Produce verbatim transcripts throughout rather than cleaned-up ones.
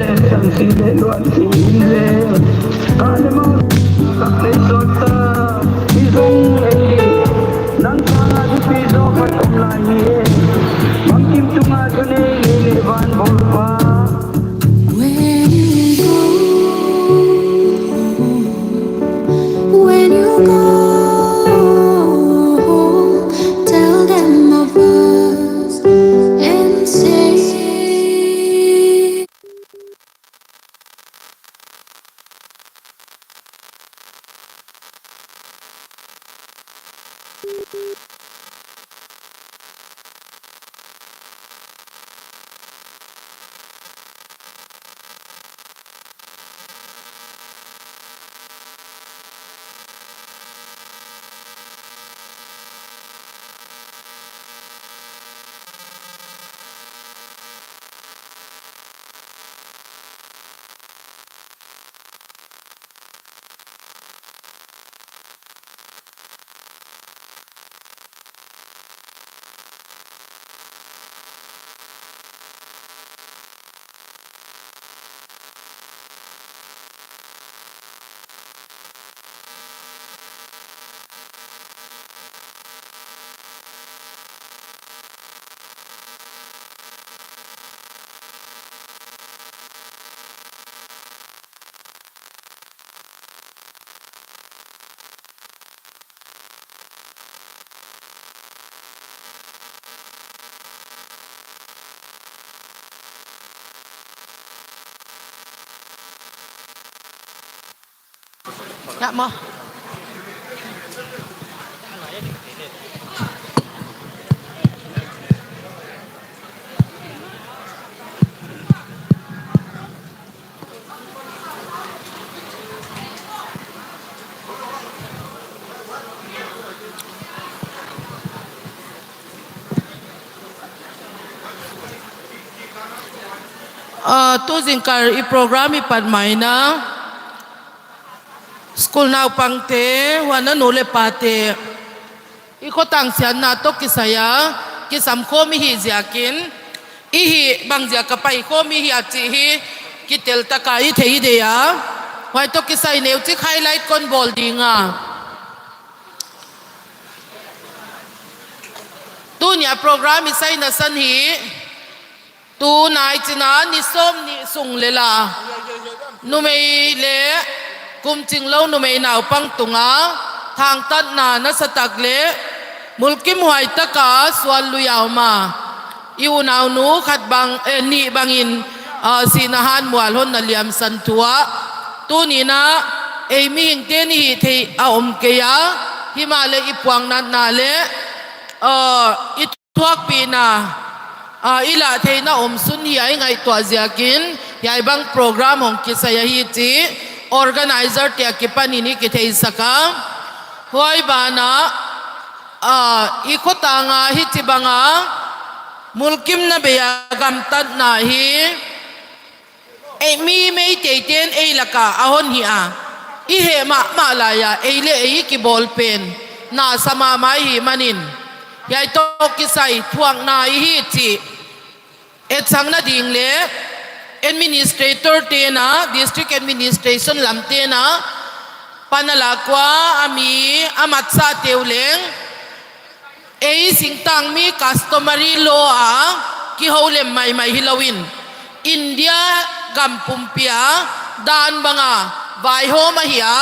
Sang si le luan si in le. Ka le mau ka le sota. I zong ei di. Nang sanga di pi zo ka tum lai hi e. Bang kim tunga tu nei le le van bol pa. When you go, when you go, tell them of us and say. Ah, tu zingkal i program i pat maina, school naupangte, huan a nu le pate, i khuatang siatna tawh kisai a kisam khawm i hih ziakin, i hih bang ziak a pai khawm i hih a cih hi kitel taka i thei dei a, huai tawh kisai neucik highlight kon bawl ding a. Tuni a program i saina san hi. Tu nai cina ni sawm nih sung le la, numei le kum cing lo numei naupang tunga thangtatna nasatak le mulkimhuai taka sual lui a om a, i unaunu khat bang, eh, nih bangin, ah, sihna han mual hon na liamsan thu ah, tuni in ah ei mihingte nih hih theih a om kei a, himahleh i puaknatna le, ah, i thuakpihna, ah, i lah theihna om sun hi a i ngaihtuah ziakin hiai bang program hong kisai ahi cih organizer te a kipanin i kitheisak a. Huai banah, ah, i khuatang a hici banga mulkimna bei a gamtatna hi. Ei mi Meiteite in ei laka a hon hi a, i heh mahmah lai a ei le ei i kibawl pen nasa mahmah i hih manin, hiai tawh kisai thuakna i hi cih etsakna ding le administrator te'n ah, district administration lam te'n ah, pan a lak ua a mi a matsate uh leng, ei singtangmi customary law a kiho lem maimai hi loin, India gam pumpi a dan banga vaihawm ahi a,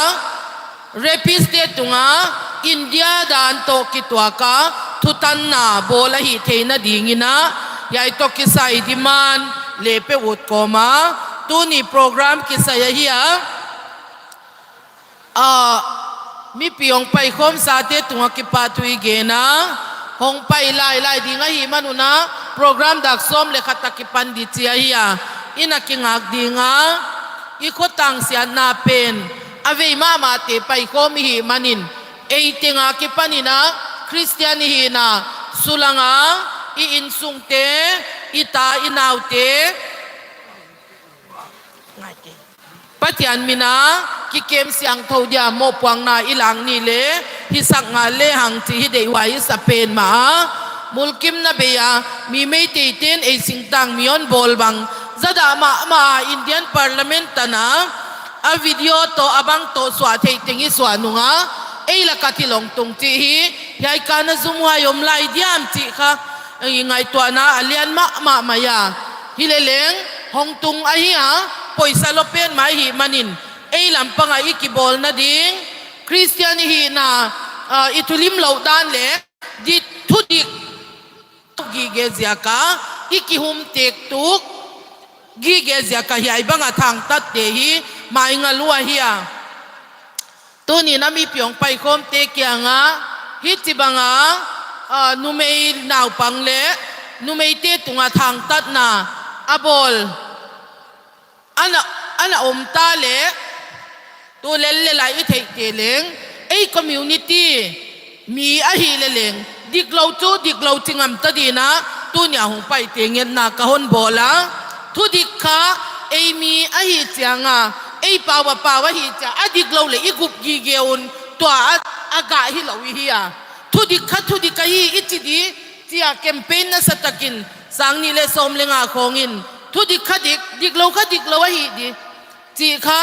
rapist te tunga India dan tawh kituak a thutanna bawl ahih theihna dingin ah, hiai tawh kisai demand le pe ut kawm a, tuni program kisai ahi a. Ah, mipi hong paikhawmsate tungah kipahthu i gen a, hong pai lailai ding ahih man un ah, program dak sawm le khat a kipan ding ci ahi a, i na kingak ding a, i khuatang siatna pen a vei mahmahte paikhawm i hih manin, ei teng a kipanin ah Khristian i hihna sulang a, i innsungte, i ta i naute Pathian min a kikem siangtho dia mawhpuakna i lak ni le, hisak ngal lehang cih hi deih uh a, i sa pen mah a, mulkimna bei a mi Meiteite in ei singtangmi hon bawl bang Zadah mahmah a Indian Parliament tana a video tawh a bang tawh suah theih teng i suah nunga ei lakah thil hong tung cih hi. Hiai kana zumhuai om lai diam cih kha i ngaihtuahna a lian mahmah mai a. Hi leleng hong tung ahi a, poisa lo pen mai hi manin ei lampangah i kibawl nading Khristian i hihna, ah, i thulim loh dan le di thudik gige ziaka i kihum tektuk gige ziaka hiai banga thangtatte hi maingal uh ahi a. Tuni na mipi hong paikhawmte kianga hih ci banga, ah, numei naupang le numeite tunga thangtatna a bawl ana, ana om ta le tu lel le lai i theihte leng ei community mi ahi leleng diklo cu diklo ci ngam ta dina tunia hong paite ngetna ka hon bawl a. Thudik kha ei mi ahi cianga ei pau a pau ahi cia a diklo le i gup gige un tua a, a gah hi lo i hi a. Thudik kha thudik ahi i ci di cia campaign nasa takin sang nih le sawm le nga khawngin thudik kha dik, diklo kha diklo ahi di cih kha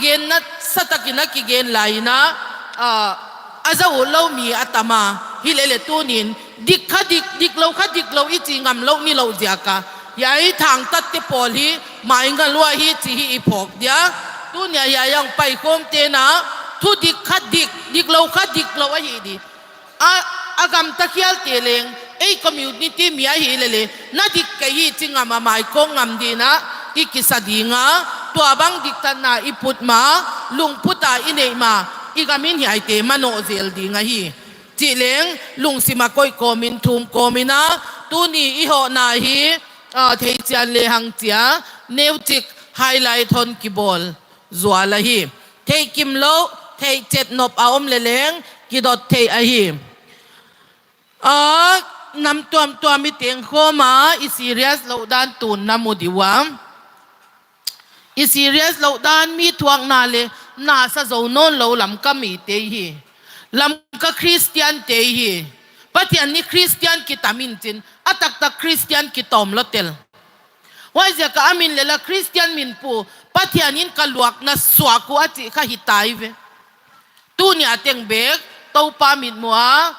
gen nasatakin a kigen lai-in ah, a za ut lo mi a tam a. Hi lele tunin dik kha dik, diklo kha diklo i ci ngam loh ni loh ziaka hiai thangtatte pawl hi maingal uh ahi ci hi i phawk dia. Tunia hiai hong paikhawmte na thudik kha dik, diklo kha diklo ahi di a, a gamta khialte leng ei community mi ahi lele na dik kei hi ci ngam a maikawk ngam dina i kisa dinga tua bang diktatna i put ma, lungputa i neih ma i gamin hiaite manawh zel ding ahi. Cih leng lungsima koih kawmin thum kawmin a tuni i hawhna hi, ah, theician le hangcia neucik highlight hon kibawl zual ahi. Theihkim loh, theihcet nop a om leleng kidot theih ahi. A, nam tuamtuam i tengkhawma i serious loh dan tun na mu di ua. I serious loh dan mi thuakna le nasa zo nawn lo Lamka mite hi. Lamka Khristiante hi. Pathian ni Khristian kitam in cin a taktak Khristian kitawm lotel. Huaiziaka a min lela Khristian min pu Pathian in ka luakna suak uh a cih kha hi tai ve. Tunia teng bek Topa mitmuh a,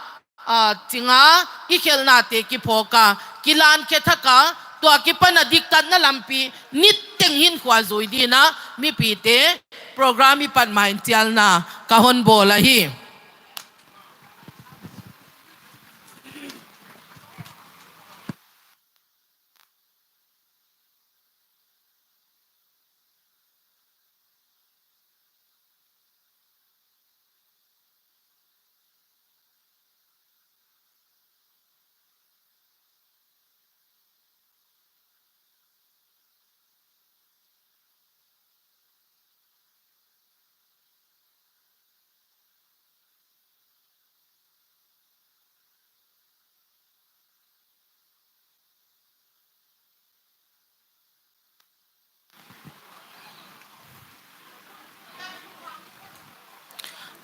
a, cinga i khelhnate kiphawka kilan khe thaka tua kipana diktatna lampi niteng hinkhua zui dina mipite program i pat main cialna ka hon bawl ahi.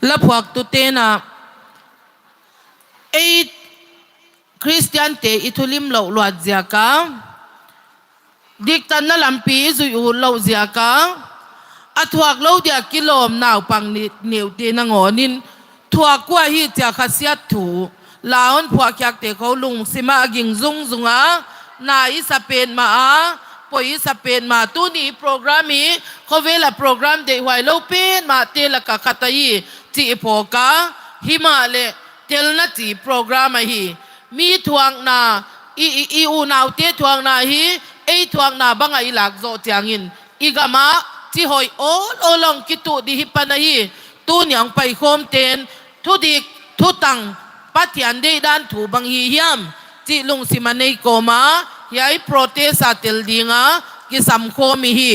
Laphuaktu tenah ei Khristiante i thulim loh luat ziaka diktatna lampi i zuih uh loh ziaka a thuak lo dia kilawm naupang neute nangawnin thuak uh ahi cia khasiat thu la hon phuahkhiakte kho lungsimah a ging zungzunga na i sa petmah a, poi i sa petmah tuni i program i khovela program deihhuai lo petmahte laka khat ahi cih i phawka. Himah le telna ci program ahi. Mi thuakna i, i, i unaute thuakna hi ei thuakna banga i lakzawh ciangin i gamah cihoih awlaw long kituh di hi pan ahi. Tuni ang paikhawmten thudik thutang Pathian deihdan thu bang hi hiam cih lungsima nei kawma hiai protest a tel dinga kisamkhawm i hi.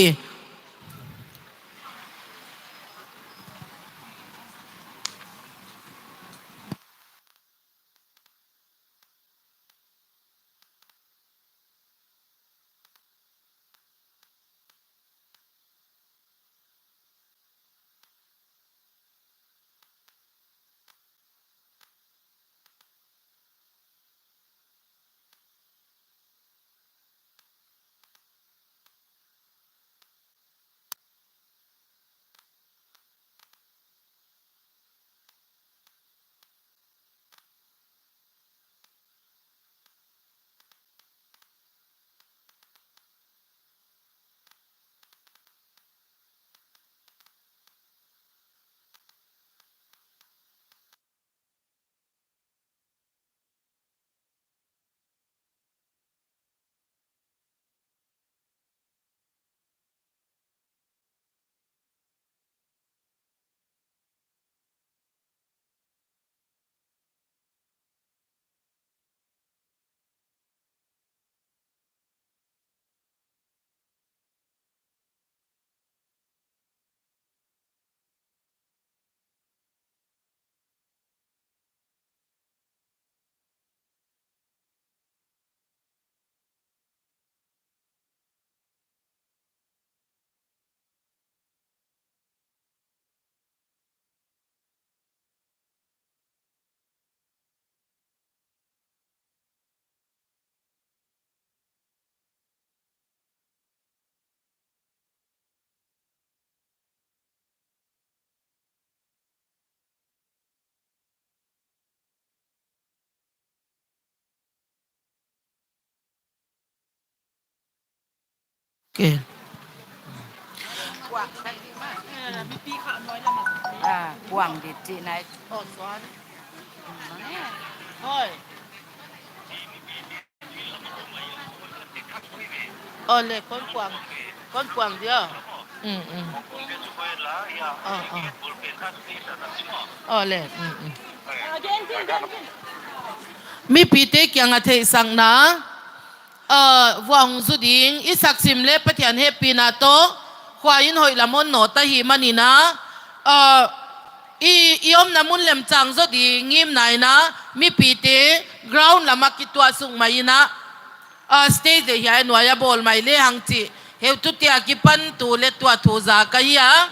Okay. Ah, puang dit cih nai. Hoi. Aw le, kon puang, kon puang dia. Mm, mm. Aw, aw. Aw le, mm, mm. Mipite kiangah theihsakna, ah, vua hong zu ding, i saksim le Pathian hehpihna tawh khua in hoih lam hon nawt ahih manin ah, ah, i, i omna mun lemcang zaw ding ngimna in ah, mipite ground lamah kituahsuk mah in ah, ah, stage le hiai nuai a bawl mai le hang cih, heutu tia kipan tu le tua thu za ka hi a.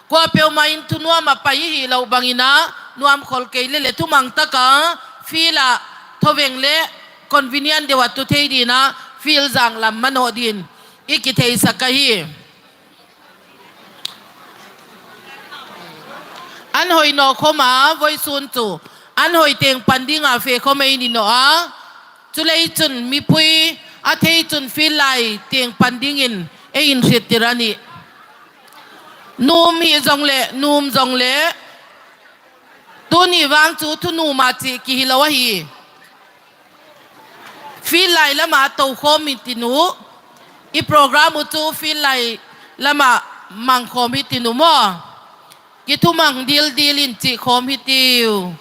Kua peuhmah in thunuam a pai i hih loh bangin ah, nuam khol kei le le thumang taka field ah thoveng le convenient deuh a tu thei dingin ah, field zang lam manawh dingin i kitheihsak ahi. An hoih nawh khawm a, voisun cu an hoih teng pan dinga fe khawm ei ni nawh a, culei cun mipui a thei cun field lai teng pan dingin ei in hriattir a nih. Num hi zong le, num zong le, tuni vang cu thunum a cih kihi lo ahi. Field lai lamah tokhawm hi tin uh, i program uh cu field lai lamah mangkhawm hi tin uh maw? Kithumang dildil in cihkhawm hi ti uh.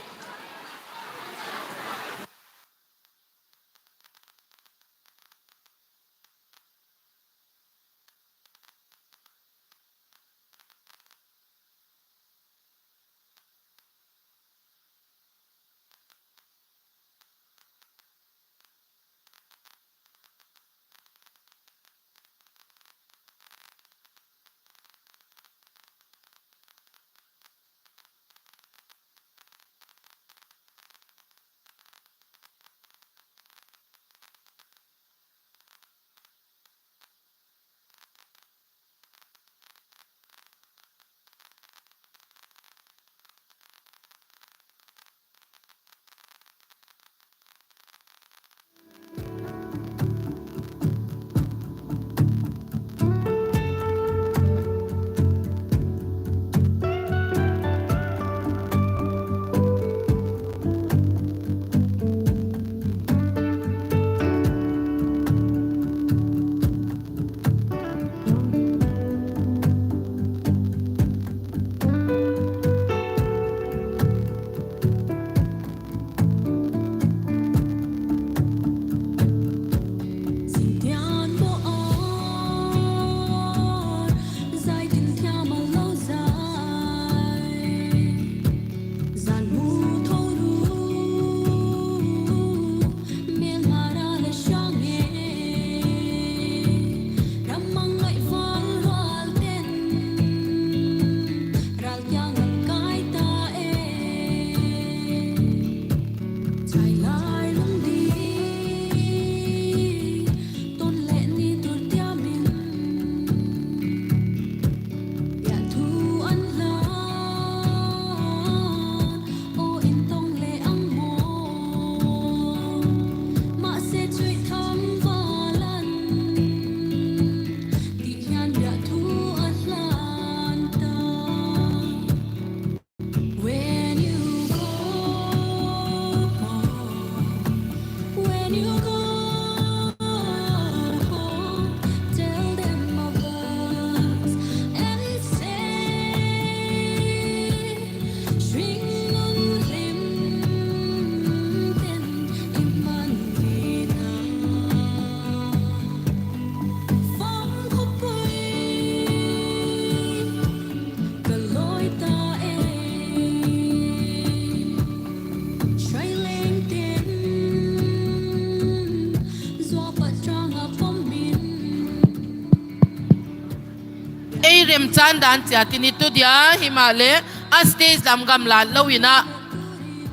Ei remcan dan ciat in i tu dia, himahleh a stage lam gamlat lo in ah,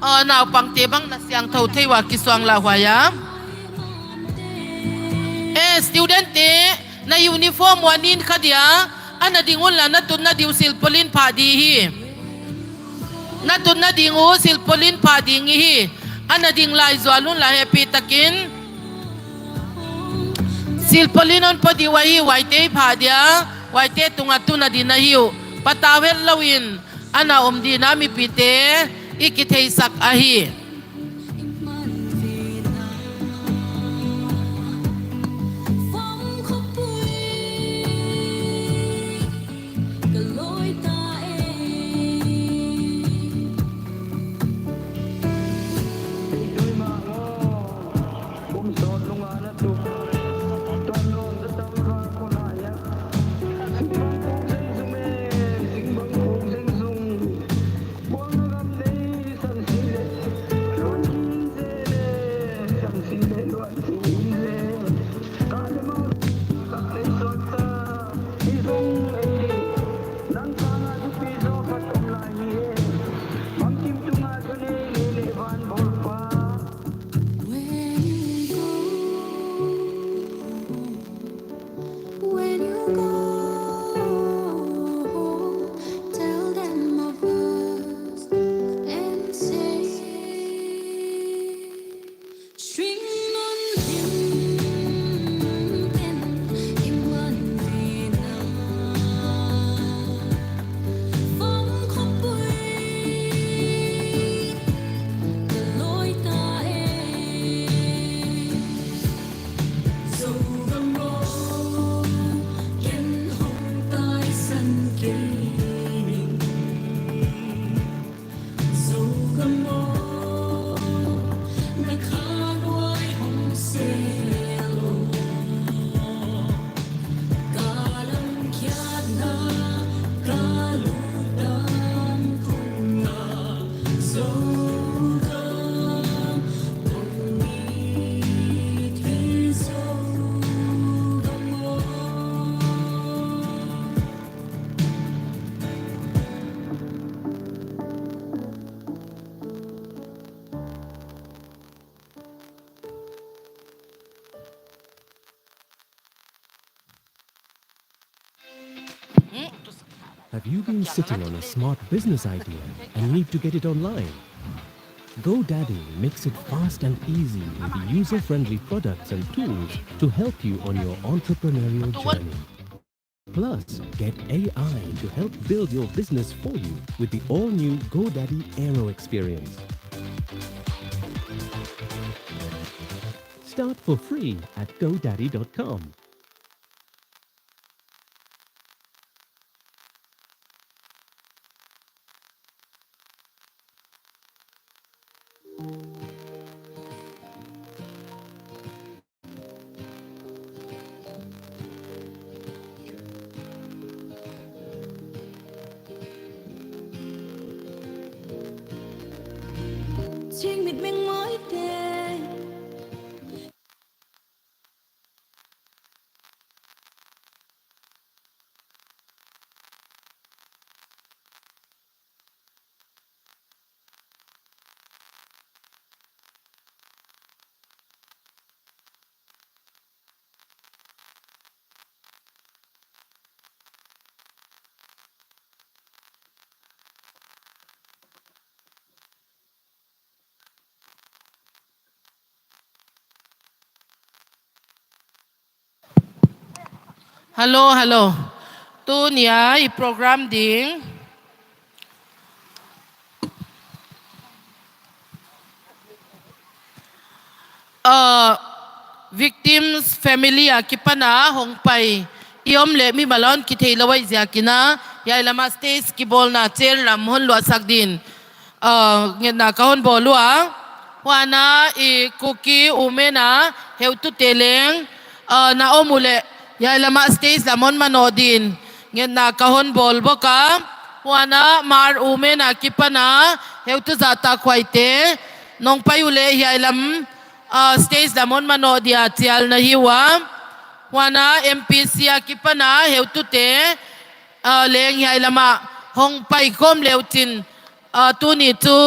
aw, naupangte bang na siangtho thei uh a kisuang lauhuai a. Eh, student te, na uniform uh a nin kha dia, a na ding unla na tut na ding uh silpulh in phah ding hi. Na tut na ding uh silpulh in phah ding hi. A na ding lai zual unla hehpih takin. Silpauline hong pua ding uh ahi, huaite i phah ding a, huaite tungah tun a ding na hi uh. Patau het loin a na om ding a mipite i kitheisak ahi. When you go, tell them of us and say, Have you been sitting on a smart business idea and need to get it online? GoDaddy makes it fast and easy with user-friendly products and tools to help you on your entrepreneurial journey. Plus, get A I to help build your business for you with the all-new GoDaddy Aero experience. Start for free at GoDaddy dot com. Cing mit meng maite. Hello, hello. Tuni a i program ding, uh, victims family a kipan a hong pai i om leh mimal a hong kithei lo ahih ziakin a, hiai lam a stage kibawlna chair lam hong luahsak dingin, uh, ngetna ka hon bawl uh a. Huan a i Kuki Women a heutute leng, uh, na om uh leh hiai lam a stage lam hon manawh dingin ngetna ka hon bawl bawk a. Huan a Hmar Women a kipan a heutu zahtakhuaite nong pai uh leh hiai lam, uh, stage lam hon manawh dia chial na hi uh a. Huan a M P C a kipan a heutute, uh, leng hiai lam ah hong pai kawm le uh cin, uh, tuni cu,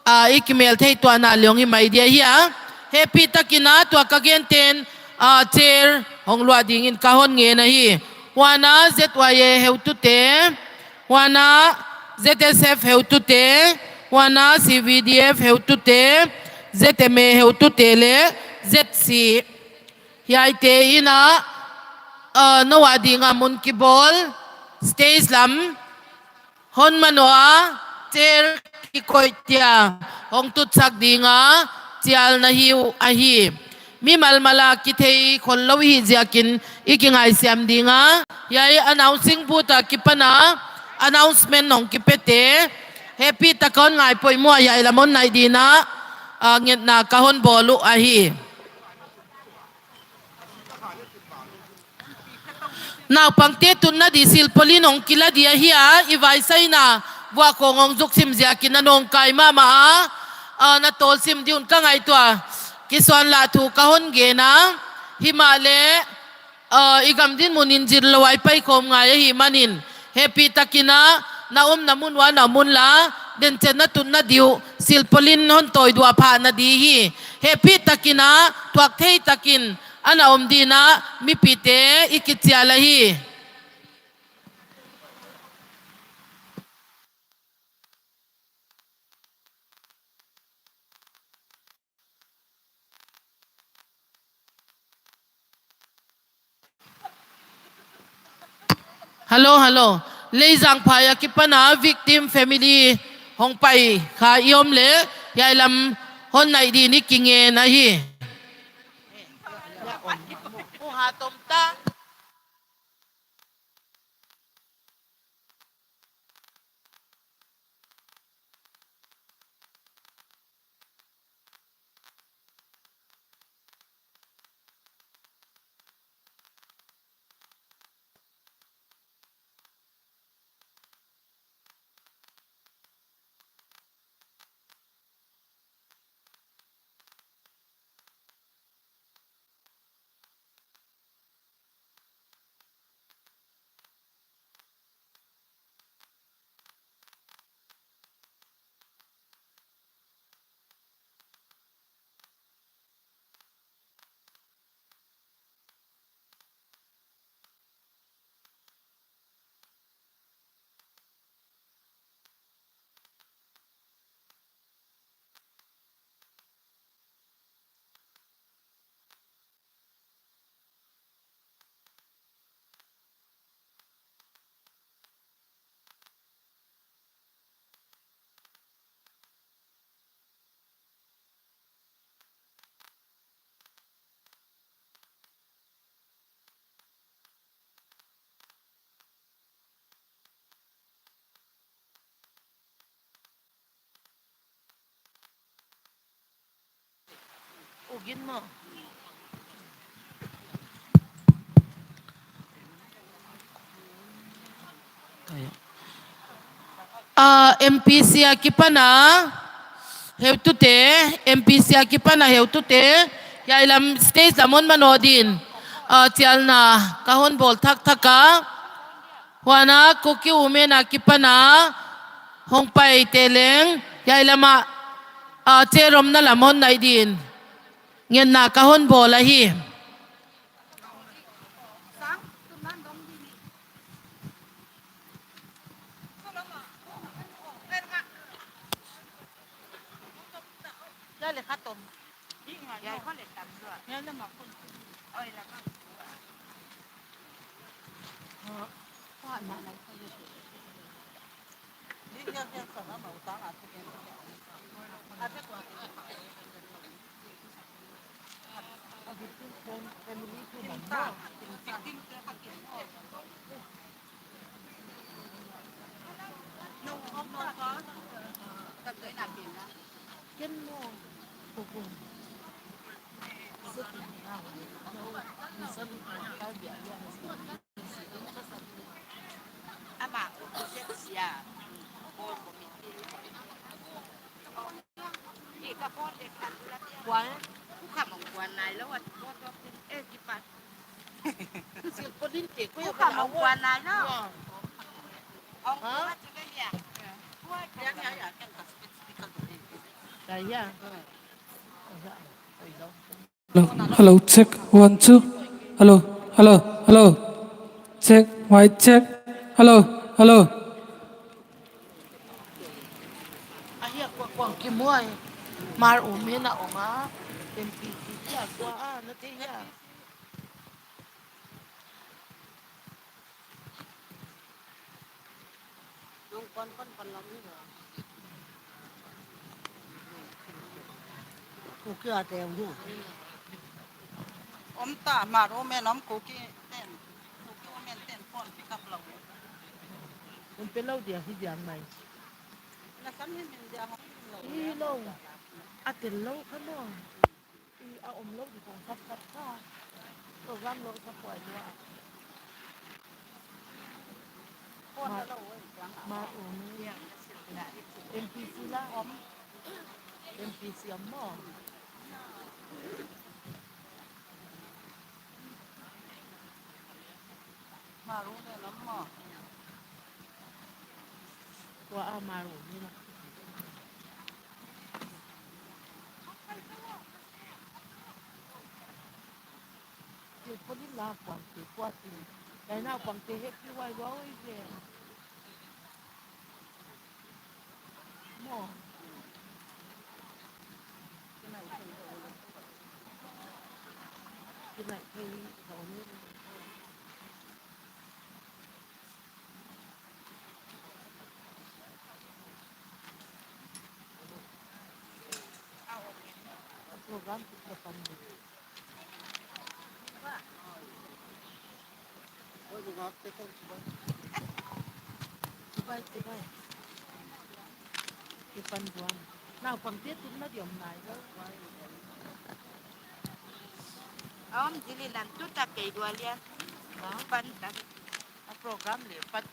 uh, i kimel theih tuahna leng hi mai dia hi a. Hehpih takin a tua ka genten, uh, chair hong luah dingin ka hon ngen ahi. Huan a Z Y A heutute, huan a Z S F heutute, huan a C V D F heutute, Z M A heutute le Z C Hiaite in ah, ah, no a ding a mun kibawl, stage lam hon manoh a, chair kikoih tia hong tutsak ding a, cial na hi uh ahi. Mimal mal a kithei khol lo i hih ziakin i kingaisiam ding a, hiai announcing booth a kipan a announcement hong kipiate hehpihtak a hon ngai poimoh a, hiai lam hon naih ding a, ah, ngetna ka hon bawl uh ahi. Naupangte tutna di silpolin hong kila di ahi a, i vaisa in a vuah khawng hong zuk sim ziakin a nawngkai mahmah a, ah, na tawlsim ding un ka ngaihtuah. Kisuanlah thu ka hon gen a, himahleh, ah, i gam dinmun in zin lo a i paikhawm ngai ahih manin, hehpihtak in a na omna mun uah na om unla, dencet na tutna di uh silpolin hon tawi duah phah na di hi. Hehpihtak in a thuak thei takin a na om ding a, mipite i kicial ahi. Hello, hello. Leizang phai a kipan a victim family hong pai kha i om leh, hiai lam hon naih ding i kingen ahi. Ah, M P C a kipan a heutute, M P C a kipan a heutute, hiai lam stage lam hon manoh ding, ah, cialna ka hon bawl thakthak a. Huan a Kuki Women a kipan a hong paite leng, hiai lam ah, ah, chair omna lam hon naih ding ngetna ka hon bawl ahi. Hello, hello, check, one, two. Hello, hello, hello. Check, mic check. Hello, hello. Ahia kua kuang kimuai. Mar um hina om a. M P T hia kua a, na te hia. Kuki a teng hi. Om ta, Hmar U men om, Kuki ten, Kuki U men ten phone pick up lo. Om pe lo dia hi dia mai. Na sam hi min dia ho. Hi lo. A tel lo kha lo. I a om lo di kong sap sap kha. Program lo sap kuai lua. Ma, ma om. M P C la om. M P C om mo. Maru ne lam mo. Tua a maru ni la. Te poli la kuang te kua ti. Kai na kuang te he pi wai wai ve. Program kita pandu. Naupangte tun na diom nai lo. A om dili lan tu tak kei dua lian. Pan tak. A program le pat.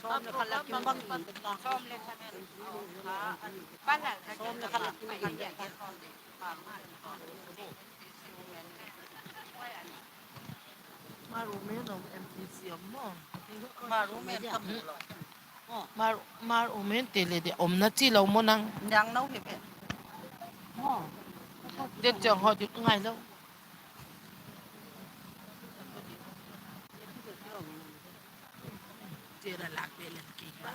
Som le khat la kim bang pan. Som le khat. A, a, pan la khat. Som le khat la kim bang. Maru men om M P C om mo. Maru men ka mu lo. Mar, maru men te le de om na ci lo mo nang. Nang no he be. Mo. De ciang ho di ngai lo. Te la lak be le ki ba.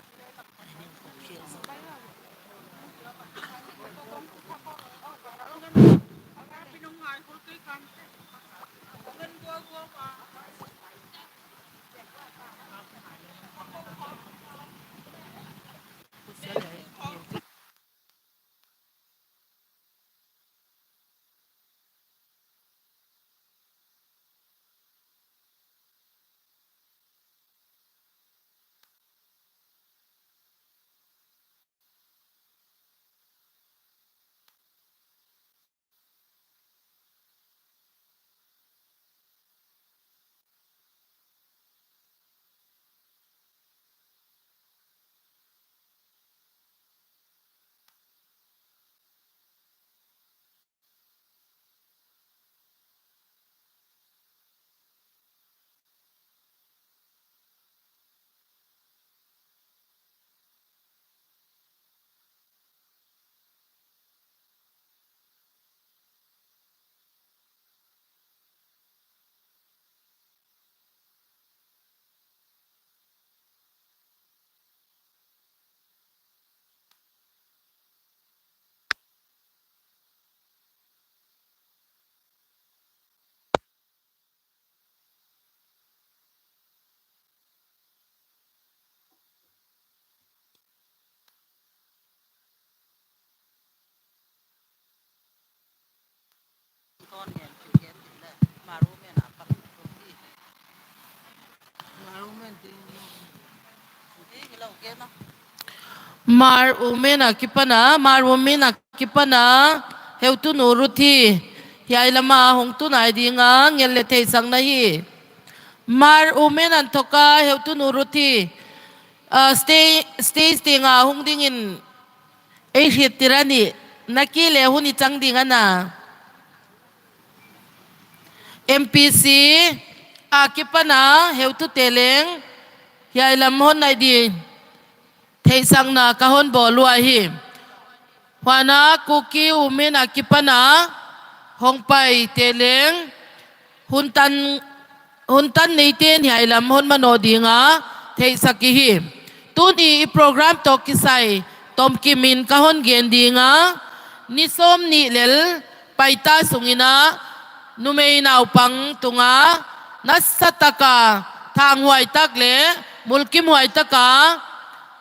Mar U men a kipana, Mar U men a kipana, heutu nu Ruth hi, hiai lama hong tu nai dinga ngel le theihsakna hi. Mar U men an thoka heutu nu Ruth hi, ah, stage, stage tenga hong dingin ei hriattir a nih, na ki le hun i cang ding a na. M P C a kipana heutute leng hiai lam hon nai ding theihsakna ka hon bawl uh ahi. Huana Kuki U men a kipana hong paite leng hun tan, hun tan neite hiai lam hon manawh dinga theihsak i hi. Tuni i program tawh kisai tomkim in ka hon gen dinga, ni sawm nih lel paita sungin a numei naupang tunga nasataka thanghuai tak le mulkimhuai taka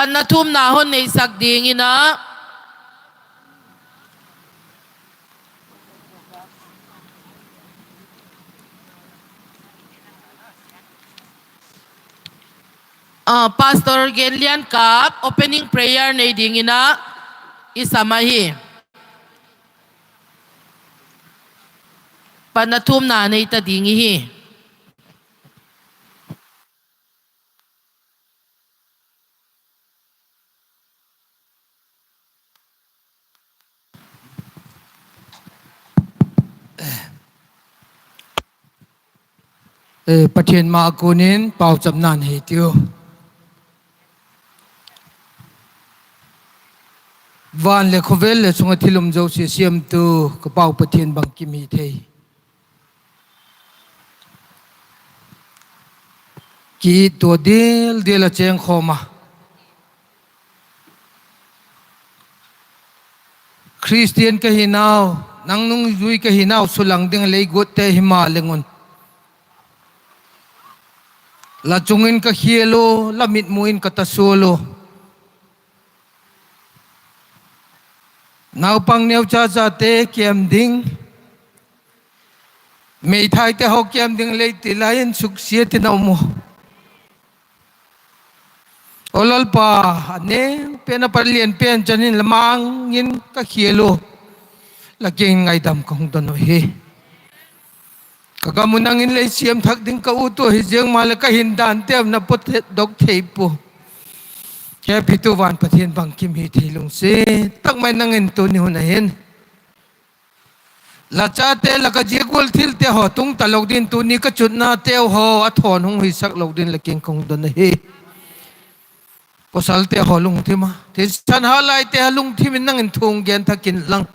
Panna thumna hon neihsak dingin ah, ah, Pastor Gen Lian Kap opening prayer nei dingin ah i sam ahi. Panna thumna nei ta ding ihi. Eh, Pathian mah a kunin paucapna nei tiu. Van le khawvel le sungah thil um zosia siamtu ka Pa uh Pathian bangkim hi thei. Ki-it tua dildial a cengkhawm a, Khristian ka hi nau, nang nungzui ka hi nau sulang ding a leiguatte hi mah leng un, la cungin ka khial uh, la mitmuhin ka tasual uh. Naupang neucacate kiam ding, meithaite haw kiam ding lei ti lai-in suksiatin a om uh. Aw Lalpa, a neng pen a pat lian pen ciangin la mangin ka khial uh, la kiangin ngaidam ka hong don uh hi. Ka gam uh nangin lei siam thak ding ka ut uh hi ziang mah le ka hin dante uh na pua dok thei pua. Hehpihtu van Pathian bangkim hi thei lungsim tak mai nangin tuni hun ah hin la cate, la ka zia gual thilte haw tungta lo dingin tuni ka cutnate uh haw a thawn hong huisak lo dingin la kiang ka hong don ahi. Pasalte haw lungthim a, thisan halaite haw lungthim in nangin thu hong gen thak in lang.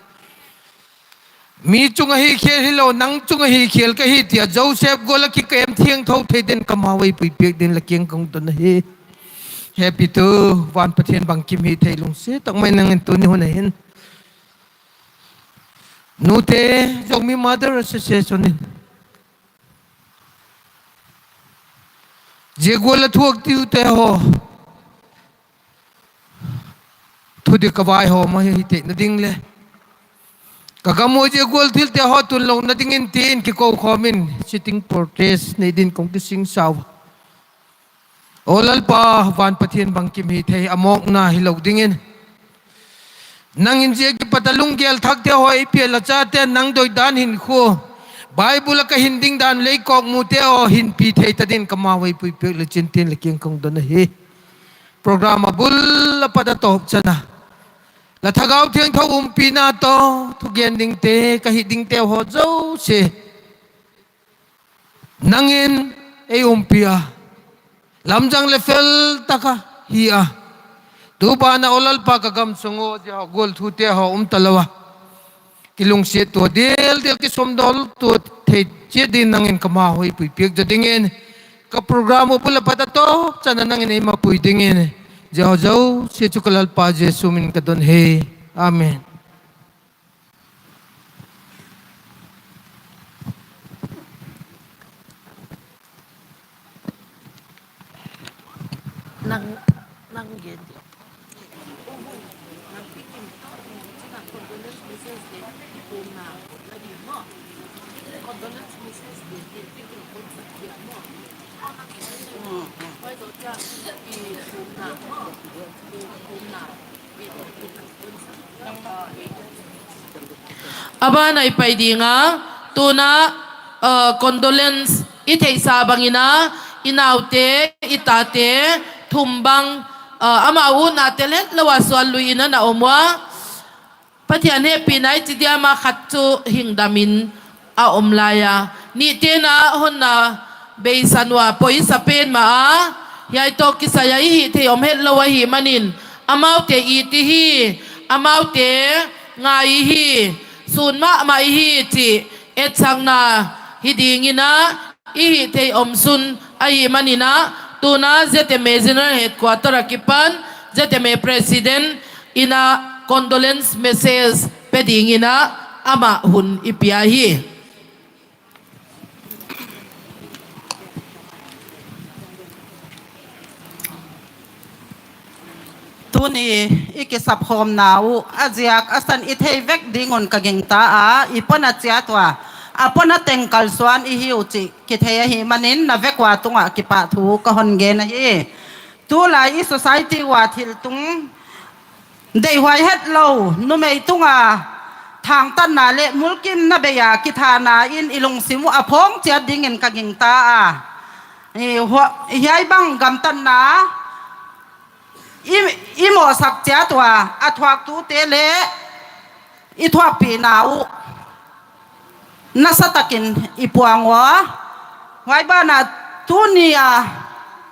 Mi cungah hi khial hi lo, nang cungah hi khial ka hi, tiah Joseph gual a kikem thiangtho thei dingin ka mau ei puipiak dingin la kiang ka hong don ahi. Hehpihtu van Pathian bangkim hi thei lungsim tak mai nangin tuni hun ah hin Nute Zomi Mother Association in zia gual a thuak tiute haw thudik ka vaihawm ahi theih nading le ka gam uh zia gual thilte haw tun loh nadingin tiin kiko khawmin sitting protest nei dingin kong kisingsa uh. Aw Lalpa, van Pathian bangkim hi thei, a mawkna hi lo dingin nangin zia kipat a lunggel thakte haw ei pia, la cate nang doidan hinkhua, Bible a ka hin ding dan leikawk mute aw hinpi thei ta dingin ka mau ei puipiak le cintin la kiang ka hong don ahi. Program a bul a pat a tawp ciang a la Thagau Thiangtho umpina tawh thugen dingte ka hih dingte haw zosia nangin ei umpi a, lamzang le feltak a hi a, tu banah aw Lalpa ka gam sung uh zia haw gual thute haw um ta lo a, kilungsiat tua dildial, kisawmdawl tua thei ciat dingin nangin ka mau ei puipiak zaw dingin ka program uh bul a pat a tawp ciang a nangin ei mapui dingin zia haw zosia cu ka Lalpa Jesuh min ka don hi. Amen. Nang, nang gen. A ban a i pai ding a, tu-in ah, uh, condolence i theihsa bangin ah, i naute, i tate thum bang, uh, amau utna tel het lo a sual lui-in ah na om uh a, Pathian hehpihna i ci diam a khat cu hingdamin a om lai a, nihte in ah honna beisan uh a poisa pen mah a, hiai tawh kisai a i hih theih om het lo ahih manin, amaute it i hi, amaute ngai i hi, sun mahmah i hi cih etsakna hi dingin ah i hih theih om sun ahih manin ah, tu-in ah Z M A General Headquarter a kipan Z M A President in ah condolence message pia dingin ah amah hun i pia hi. Tuni i kisapkhawmna uh a ziak a san i thei vek dingun ka gingta a, i pona ciat uh a, a pona teng kalsuan i hi uh cih kithei ahih manin na vek uh a tungah kipahthu ka hon gen ahi. Tulai i society uh a thil tung deihhuai het lo numei tunga thangtatna le mulkimna bei-a kithana in i lungsim uh a phawng ciat dingin ka gingta a, i hua-, hiai bang gamtatna i, i mawhsak ciat uh a, a thuaktute le i thuakpihna uh nasatakin i puang uh a, huai banah tuni-a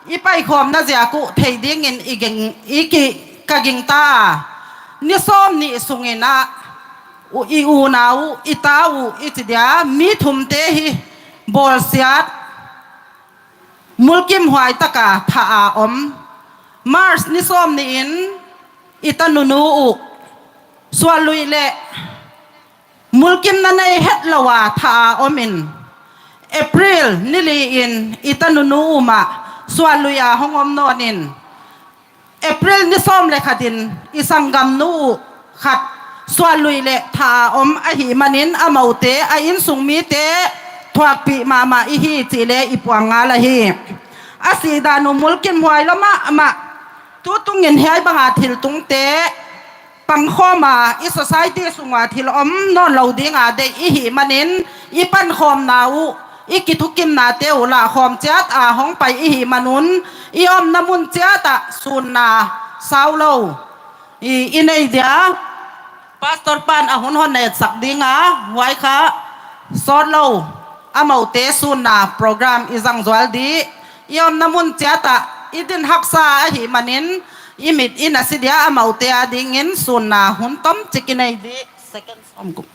i paikhawmna ziak uh thei dingin i ging, i ki, ka gingta a, ni sawm nih sungin ah u, i unau uh, i tau uh, i ci dia mi thumte hi bawlsiat mulkimhuai taka thah a om. March ni sawm nih in i tanunu uh sualluih le mulkimna nei het lo a thah a om in, April ni li in i tanunu uh mah sualluih a hong om nawn in, April ni sawm le khat in i sanggamnu uh khat sualluih le thah a om ahih manin amaute a innsung mite thuakpih mahmah i hi cih le i puang ngal ahi. A sihdan uh mulkimhuai lua mahmah. Tutungin hiai banga thil tungte pangkhawm a, i society sung uh a thil om nawn lo dinga deih i hih manin i pankhawmna uh, i kithukimnate uh lahkhawm ciat a hong pai i hih manun i omna mun ciat ah sunna sau lo i, i nei dia. Pastor pan a hun hon etsak dinga, huai kha sawt lo, amaute sunna program i zang zual dih. I omna mun ciat ah i din haksa ahih manin i mit i na si dia, amaute a dingin sunna hun tomcik i nei dih. Second sawm guk.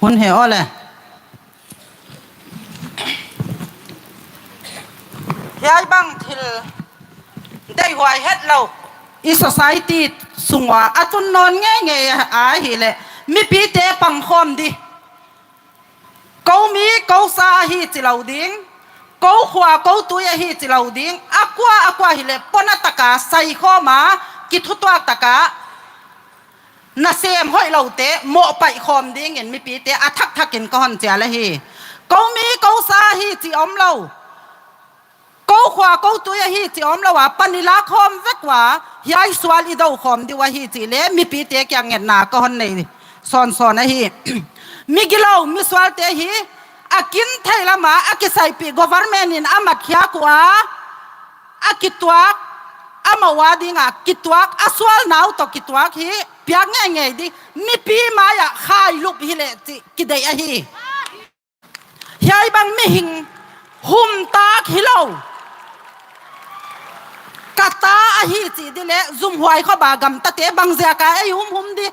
Hun he aw le. Hiai bang thil deihhuai het lo i society sung ua a tun nawn ngeingei ahih leh mipite pangkhawm dih. Ko mi ko sa ahi ci lo ding, ko khua ko tui ahi ci lo ding, a kua a kua hi leh pona taka saikhawm a, kithutuak taka nasem hoih lote mawhpaih khawm dingin mipite a thakthak in ka hon cial ahi. Ko mi ko sa ahi ci om lo. Ko khua ko tui ahi ci om lo a, pan i lak khawm vek ua, hiai sual i do khawm dih uh ahi cih leh mipite kiang ngetna ka hon nei sawnsawn ahi. Migilo misualte hi a kin thei lam a, a kisaihpih government in a matkhiak uh a, a kituak, amau a dinga kituak, a sualna uh tawh kituak hi, piak ngeingei dih, mipi mai-ah khailup hi leh cih kideih ahi. Hiai bang mihing humtak hi lo, ka ta ahi cih dih leh zumhuai khop a gamtate bang ziak a ei humhum dih,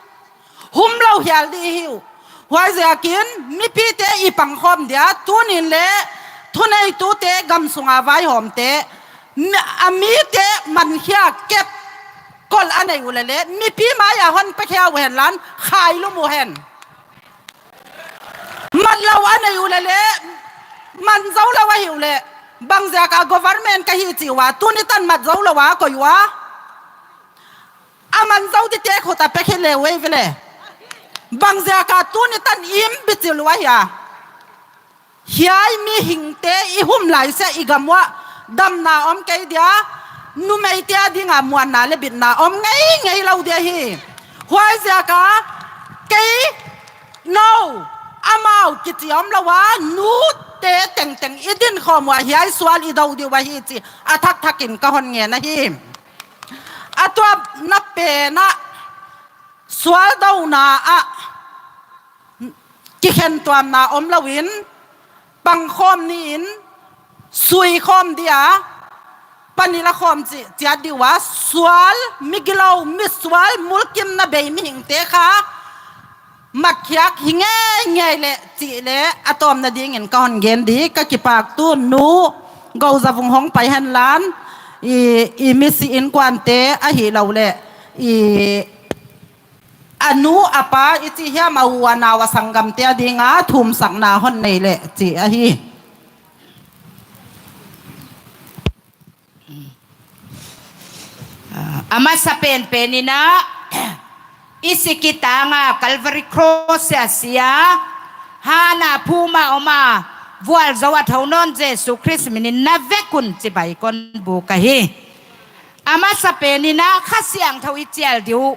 hum lo hial dih hi uh. Huai ziakin mipite i pangkhawm dia, tunin leh thuneitute, gam sunga vaihawmte, mi, a mite mankhia kep kolh a nei uh leh leh mipi mai-ah hon pekhia uh hen lan, khailum uh hen. Mat lo a nei uh leh leh, man zo lo ahi uh leh, bang ziak a government ka hi ci ua, tuni tan mat zo lo a koih ua, a man zo dite khut a pekhe le uh ei ve le. Bang ziak a tuni tan im bicil ua hi a. Hiai mihingte i hum lai sia i gam uah damna om kei dia, numeite a dinga muanna le bitna om ngeingei lo ding hi. Huaiziaka kei, no, amau kici om lo a, nute tengteng i dinkhawm uh ah hiai sual i do ding uh ahi ci a thakthak in ka hon ngen ahi. A tuamna pen ah sual dona ah kikhentuamna om loin, pangkhawm ni-in, suikhawm dia, panila khawm ci, ciat ding uh a, sual, migilo, misual, mulkimna bei mihingte kha matkhiak hi ngeingei leh cih leh a tawpna dingin ka hon gen ding. Ka kipak tu nu Go Za Vung hong pai henla, i, i misi innkuante ahih lo leh i a nu a pa i cih hiam, a u a nau a sanggamte a dinga thumsakna hon nei leh cih ahi. A masa penpen in ah, i si kitang a Calvary Cross ah si a, han a phum a om a, vualzo a tho nawn Jesu Khrist minin na vek un ci bai kon buk ahi. A masa pen in ah Kha Siangtho i cial ding uh,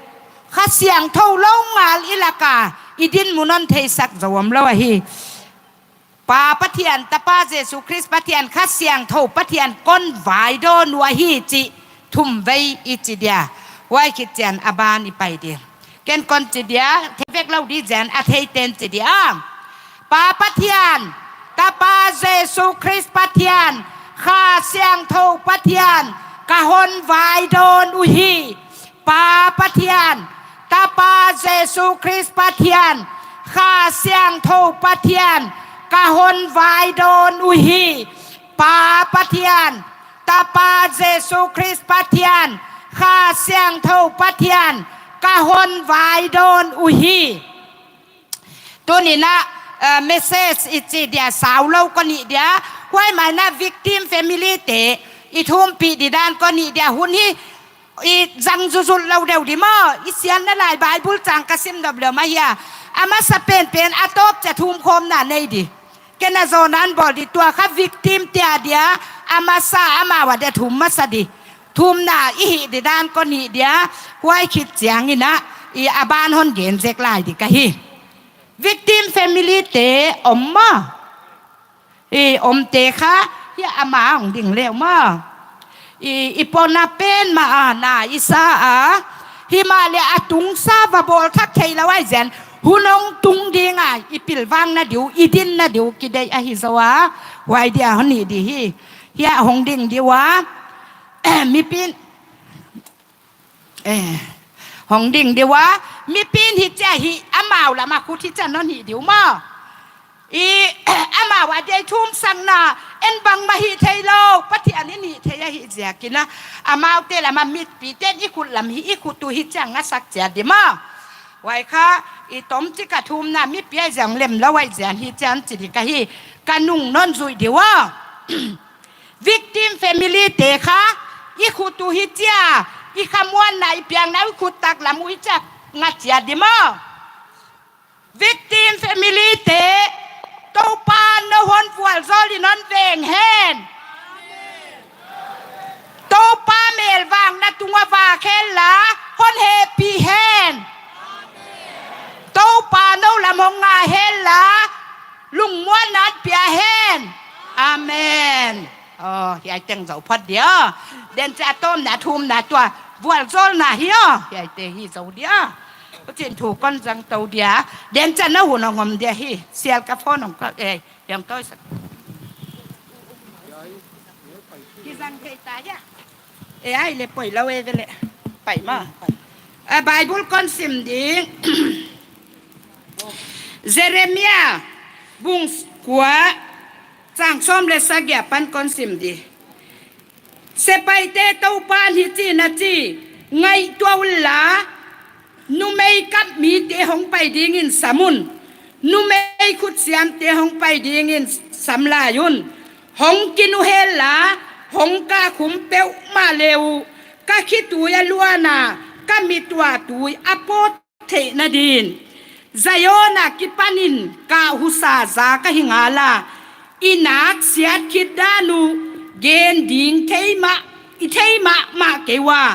Kha Siangtho lo ngal i lak a i dinmun hon theisak zo om lo ahi. Pa Pathian, Tapa Jesu Khrist Pathian, Kha Siangtho Pathian kon vaidawn uh ahi cih thumvei i ci dia. Huai khit ciang a ban i pai ding. Ken kon ci dia, thei vek lo ding ciang a theiten ci dia. Pa Pathian, Tapa Jesu Khrist Pathian, Kha Siangtho Pathian, ka hon vaidawn uh hi. Pa Pathian, Tapa Jesu Khrist Pathian, Kha Siangtho Pathian, ka hon vaidawn uh hi. Pa Pathian, Tapa Jesu Khrist Pathian, Kha Siangtho Pathian, ka hon vaidawn uh hi. Tuni in ah, eh, message i cih dia sau lo kon hi dia. Huai mah in ah victim family te i thumpih ding dan kon hi dia. Hun hi i zang zuzut lo deuh ding maw. I siatna lai Bible cang ka sim nop leh mah hi a. A masa penpen a tawp ciang thumkhawmna nei ding. Ken a zawhna hon bawl ding, tua kha victim te a dia. A masa amau a dia thum masa ding. Thumna i hih ding dan kon hi dia. Huai khit ciangin ah i a ban hon gen zek lai ding ka hi. Victim family te om maw? I omte kha, hia ama hong ding leh maw? I, i pona pen mah a na i sa a, himahleh a tungsa va bawl thak thei lo ahih ciang, hun hong tung ding a i pilvang na ding uh, i din na ding uh kideih ahi zaw a, huai dia hon hi ding hi. Hia hong ding ding uh a, mipi in Eh, hong ding ding uh a, mipi in hi ciang hi, amau lam a khut hi ciang non hi ding uh maw? I, amau a dia i thumsakna, en bangmah hi thei lo, Pathian in hi thei ahih ziakin a, amaute lam a mipite in i khut lam hi, i khut uh hi ciang ngasak ciat ding maw? Huai kha, i tomcik a thumna mipi ahih ziang lem lo ahih ziang hi ciang ci ding ka hi, ka nung non zuih ding uh a. Victim family te kha, i khut uh hi ciang, i khamuanna, i piakna, i khut taklam uh hi ciang, ngat ciat ding maw? Victim family te, Toupa na hon vualzawl in hon veng hen. Toupa melvang na tungah vak hen la, hon hehpih hen. Toupa no lam hong ngah hen la, lungmuanna hon pia hen. Amen. Aw, hiai teng zo phot dia. Den ciang a tawpna, a thumna tua vualzawlna hi aw. Hiaite hi zo dia. Huchiin thu kon zang to dia. Den ciang na hun hong om dia hi. Sial ka phone hong ka, eh, hiang toi sak. Kizang thei ta hia. E ai le poi lo e vele. Pai ma. A Bible kon sim ding. Jeremiah bung kua, chang sawm le sagih pan kon sim ding. Sepaihte Toupan hichiin a chi, ngaihtuah unla, numei kap mite hong pai dingin sam un, numei khutsiamte hong pai dingin sam lai un. Hong kin uh hen la, hong kah khum peuhmah le uh, ka khitui a luan a, ka mit uah tui a pawt theih nadin. Zion a kipanin kah husa za ka hi ngal a, i nak siat khit dan uh gen ding thei mah i thei mahmah kei uh a,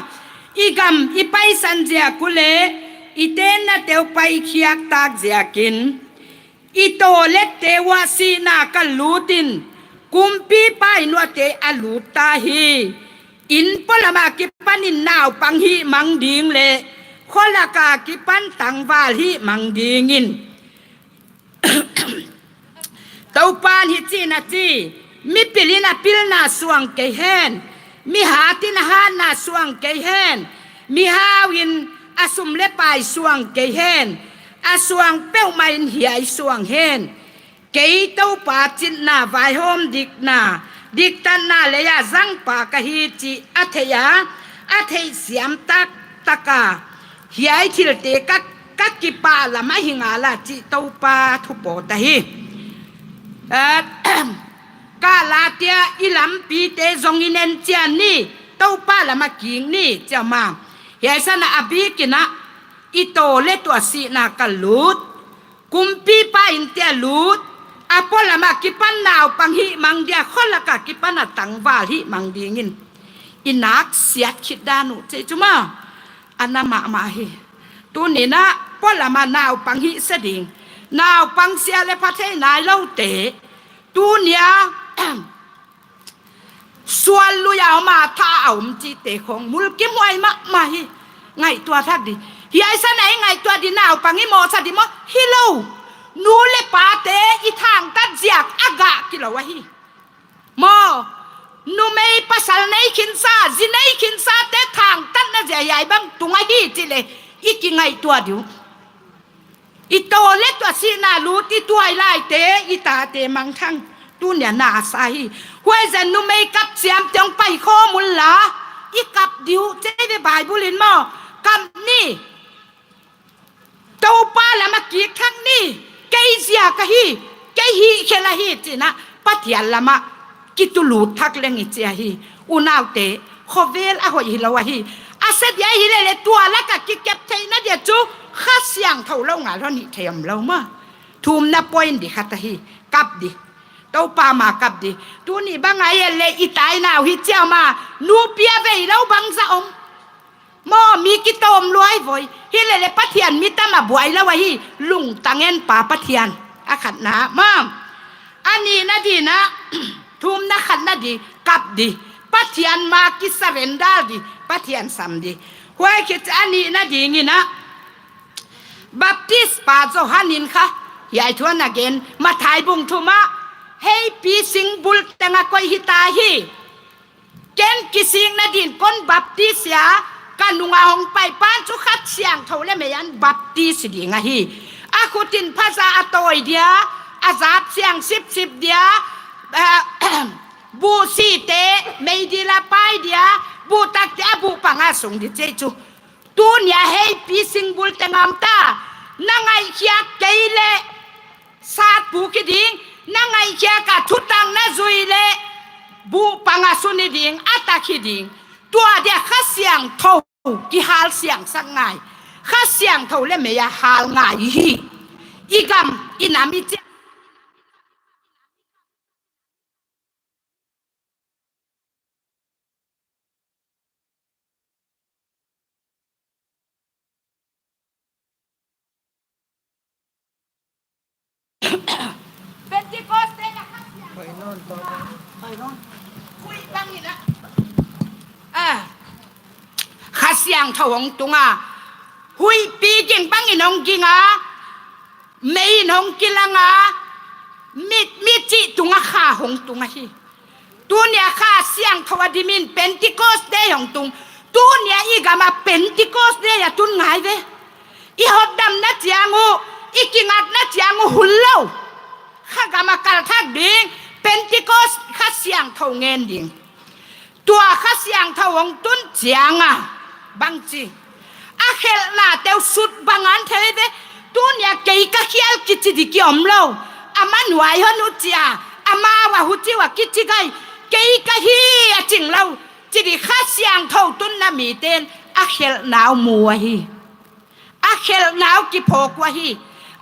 i gam i paisan ziak uh le i tennate uh paikhiak tak ziakin i tawlette uh ah sihna kal lut in kumpipa inn uah te a lut ta hi. Inn pualam a kipanin naupang hih mang ding le khualak a kipan tangval hih mang dingin Topa in hih ci-in a ci, mipil in a pilna suang kei hen, mihat in a hatna suang kei hen, mihau in a sum le pai suang kei hen, a suang peuhmah in hiai suang hen. Kei Topa citna, vaihawm dikna, diktatna lei-a zangpa ka hi cih a theih a, a theihsiam taktak a, hiai thilte ka, ka kipah lam ahi ngal a cih Topa thupawt ahi. Eh, Galatia i lampite zong i nencian ni, Topa lam a kik ni, ci a ma. Hiai san a, a bikin a, i tawlette uh ah sihna kal lut, kumpipa innte ah lut, a pualam a kipan naupang hih mang dia, khualak a kipan a tangval hih mang dingin i naksiat khit dan uh ci ei cu maw. A na mahmah hi. Tuni in a pualam a naupang hih sia ding, naupang sia le pha thei nai lote, tuni a sual lui a om a, tha a om cihte khong mulkimhuai mahmah hi. Ngaihtuah thak di. Hiai san a i ngaihtuah di, naupang i mawhsak di maw? Hi lo. Nu le pate i thangtat ziak a gah kilo ahi. Maw, numei pasal nei khinsa, zi nei khinsate thangtatna ziak hiai bang tung ahi cih le i kingaihtuah di uh. I tawlette uh ah sihna lut, i tuailaite, i tate mangthang. Tuni a na a sa hi. Huaiziakin numei kap siamte hong paikhawm unla, i kap di uh ci ei ve Bible in maw. Kap ni. Topa lam a kik thak ni. Kei ziak ahi, kei hihkhial ahi ci-in a, Pathian lam a kitulut thak leng i ci ahi. Unaute, khovel a hoih hi lo ahi. A sia dia hi leh le tua lak a kikep theihna dia cu Kha Siangtho lo ngal hon hih thei om lo maw. Thumna point di khat ahi. Kap di. Topa ma kap di. Tuni bang a i et le i tainau hi ci a ma, nupi a vei lo bangzah om. Maw, mi kitawm luai voi. Hi leh le Pathian mi tam a buai lo ahi. Lungtang en pa Pathian. A khatna maw. A nihna dingin a, thumna khatna di, kap di. Pathian ma kisurrender di. Pathian sam di. Huai khit a nihna dingin a, Baptist pa Johan in kha, hiai thu a na gen, Matthai bung thum ah, heipi singbul teng a koih hi ta hi. Ken kisikna dingin kon baptis a, ka nung a hong pai pan cu Kha Siangtho le mei an baptis ding ahi. A khut in phaza a tawi dia, a zap siang sipsip dia, eh, buhsite meidil a pai dia, buhtakte a buhpang a sung di ci ei cu. Tuni a heipi singbul teng a om ta, na ngaihkhiak kei leh satpuk hi ding, na ngaihkhiak a thutak na zui leh buhpang a sung hi ding, a tak hi ding. Tua dia Kha Siangtho kihal siangsak ngai. Kha Siangtho le mei a hal ngai hi. I gam, i nam, i ciang Pentecost Day a Kha Siangtho. Hui bangin a, ah, Kha Siangtho hong tung a, huihpi ging bangin hong ging a, mei in hong kilang a, mi, mi cih tung a kha hong tung ahi. Tuni a Kha Siangtho a dimin Pentecost Day hong tung. Tuni a i gam a Pentecost Day a tun ngai ve. I hotdamna ciang uh, i kingatna ciang uh hun lo. Kha gam a kal thak ding, Pentecost Kha Siangtho ngen ding. Tua Kha Siangtho hong tun ciang a, bangci, a khelhnate uh sut bang an thei ve. Tuni a kei ka khial kici di ki om lo. Amah nuai hon uh ci a, amau a huci uh a kici gai, kei ka hi a cing lo. Ci di Kha Siangtho tunna mite in a khelhna uh mu ahi. A khelhna uh kiphawk uh ahi.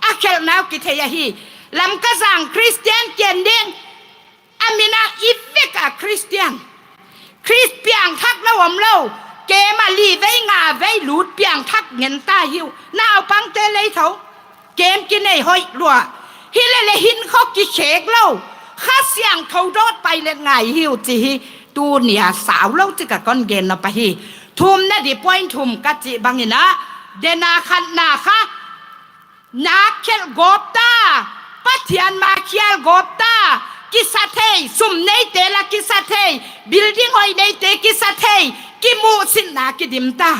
A khelhna uh kithei ahi. Lamka zang Khristian ken ding. A min a i vek a Khristian. Khrist piangthak lo om lo. Kem ah li vei nga vei lut piangthak ngen ta hi uh. Naupangte leitho kem kinei hoih lua. Hi leh leh hinkhua kikhek lo. Kha Siangtho dawt pailet ngai hi uh ci hi. Tuni a sau lo ci ka kon gen nop ahi. Thumna di point thum ka cih bangin ah, dena khatna kha nak khelh gawp ta, Pathian ma khial gawp ta, kisa thei, sum neite la kisa thei, building hoih neite kisa thei, kimuhsitna kidim ta.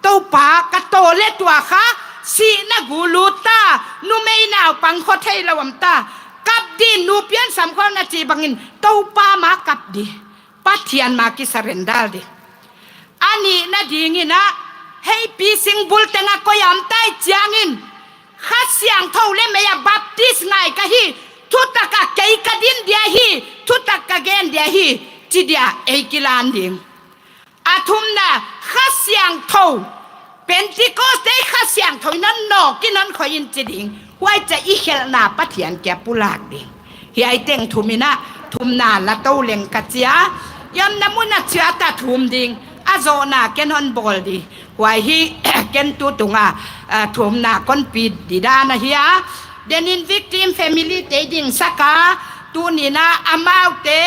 Topa ka taw le tua kha sihna gu lut ta, numei naupang khua thei lo om ta. Kap din, nu piansam khua na cih bangin Topa ma kap di. Pathian ma kisurrender di. A nihna dingin ah, heipi singbul teng ah koi a om ta i ciangin, Kha Siangtho le mei ah baptis ngai ka hi, thutak ah kei ka din dia hi, thutak ka gen dia hi, ci dia ei kilan ding. A thumna, Kha Siangtho, Pentecost Day Kha Siangtho in hon nawk in hon khoi in ci ding. Huai ciah i khelhna Pathian kiang pulak ding. Hiai teng thum in ah, thumna la to leng ka ci a, i omna mun ah ciah ta thum ding. A zawhna ken hon bawl di. Huai hi, ken tu tung a, ah, thumna kon pi di dan ahi a. Denin victim family te ding sak a, tuni in ah amaute,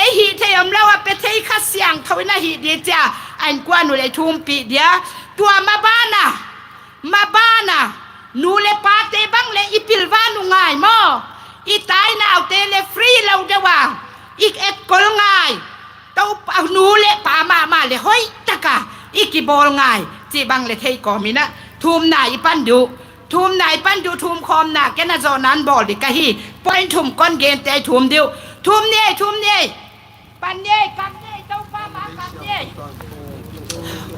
ei hih theih om lo a pia thei Kha Siangtho in a hih di ciah, a innkuan uh leh thumpih dia. Tua maban ah, maban ah, nu le pate bang leh i pilvan uh ngai maw? I tainaute leh free lo deuh a i etkol ngai. Topa, nu le pa mahmah leh hoihtak a i kibawl ngai cih bang leh thei kawm in ah, thumna i pan di uh. Thumna i pan di uh, thum khawmna ken a zawhna hon bawl di ka hi. Point thum kon gente i thum di uh. Thum ni ei, thum ni ei. Pan ni ei, kap ni ei, Topa ma kap ni ei.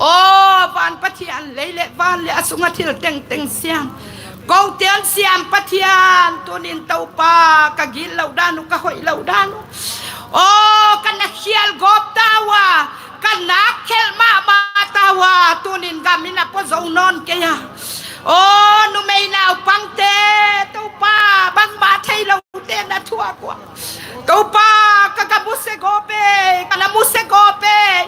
Aw, van Pathian, lei leh van leh a sung a thil tengteng siam, kote hon siam Pathian, tunin Topa, ka gitloh dan uh, ka hoihloh dan uh, aw, ka na khial gawp ta uh a, ka nak khelh mahmah ta uh a, tunin gam in a pua zo nawn kei a. Aw, numei naupangte, Topa, bangmah theilote na thuak uh a, Topa, ka gam uh se gawp ei, ka lam uh se gawp ei,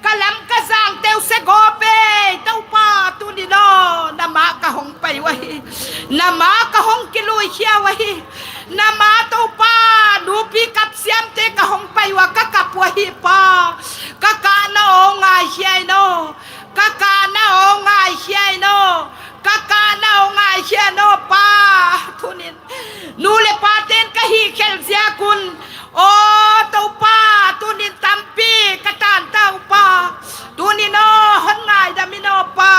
ka lam ka zangte uh se gawp ei. Topa, tunin aw, na ma ka hong pai uh ahi. Na ma ka hong kilui khia uh ahi. Na ma, Topa, nupi kap siamte ka hong pai uh a, ka kap uh ahi Pa. Ka kahna aw ngai khia in aw. Ka kahna aw ngai khia in aw. Ka kahna aw ngai khia in aw Pa. Tunin nu le paten ka hih khelh ziak un, aw Topa, tunin tampi ka tan ta uh Pa. Tunin aw, hon ngaidam in aw Pa.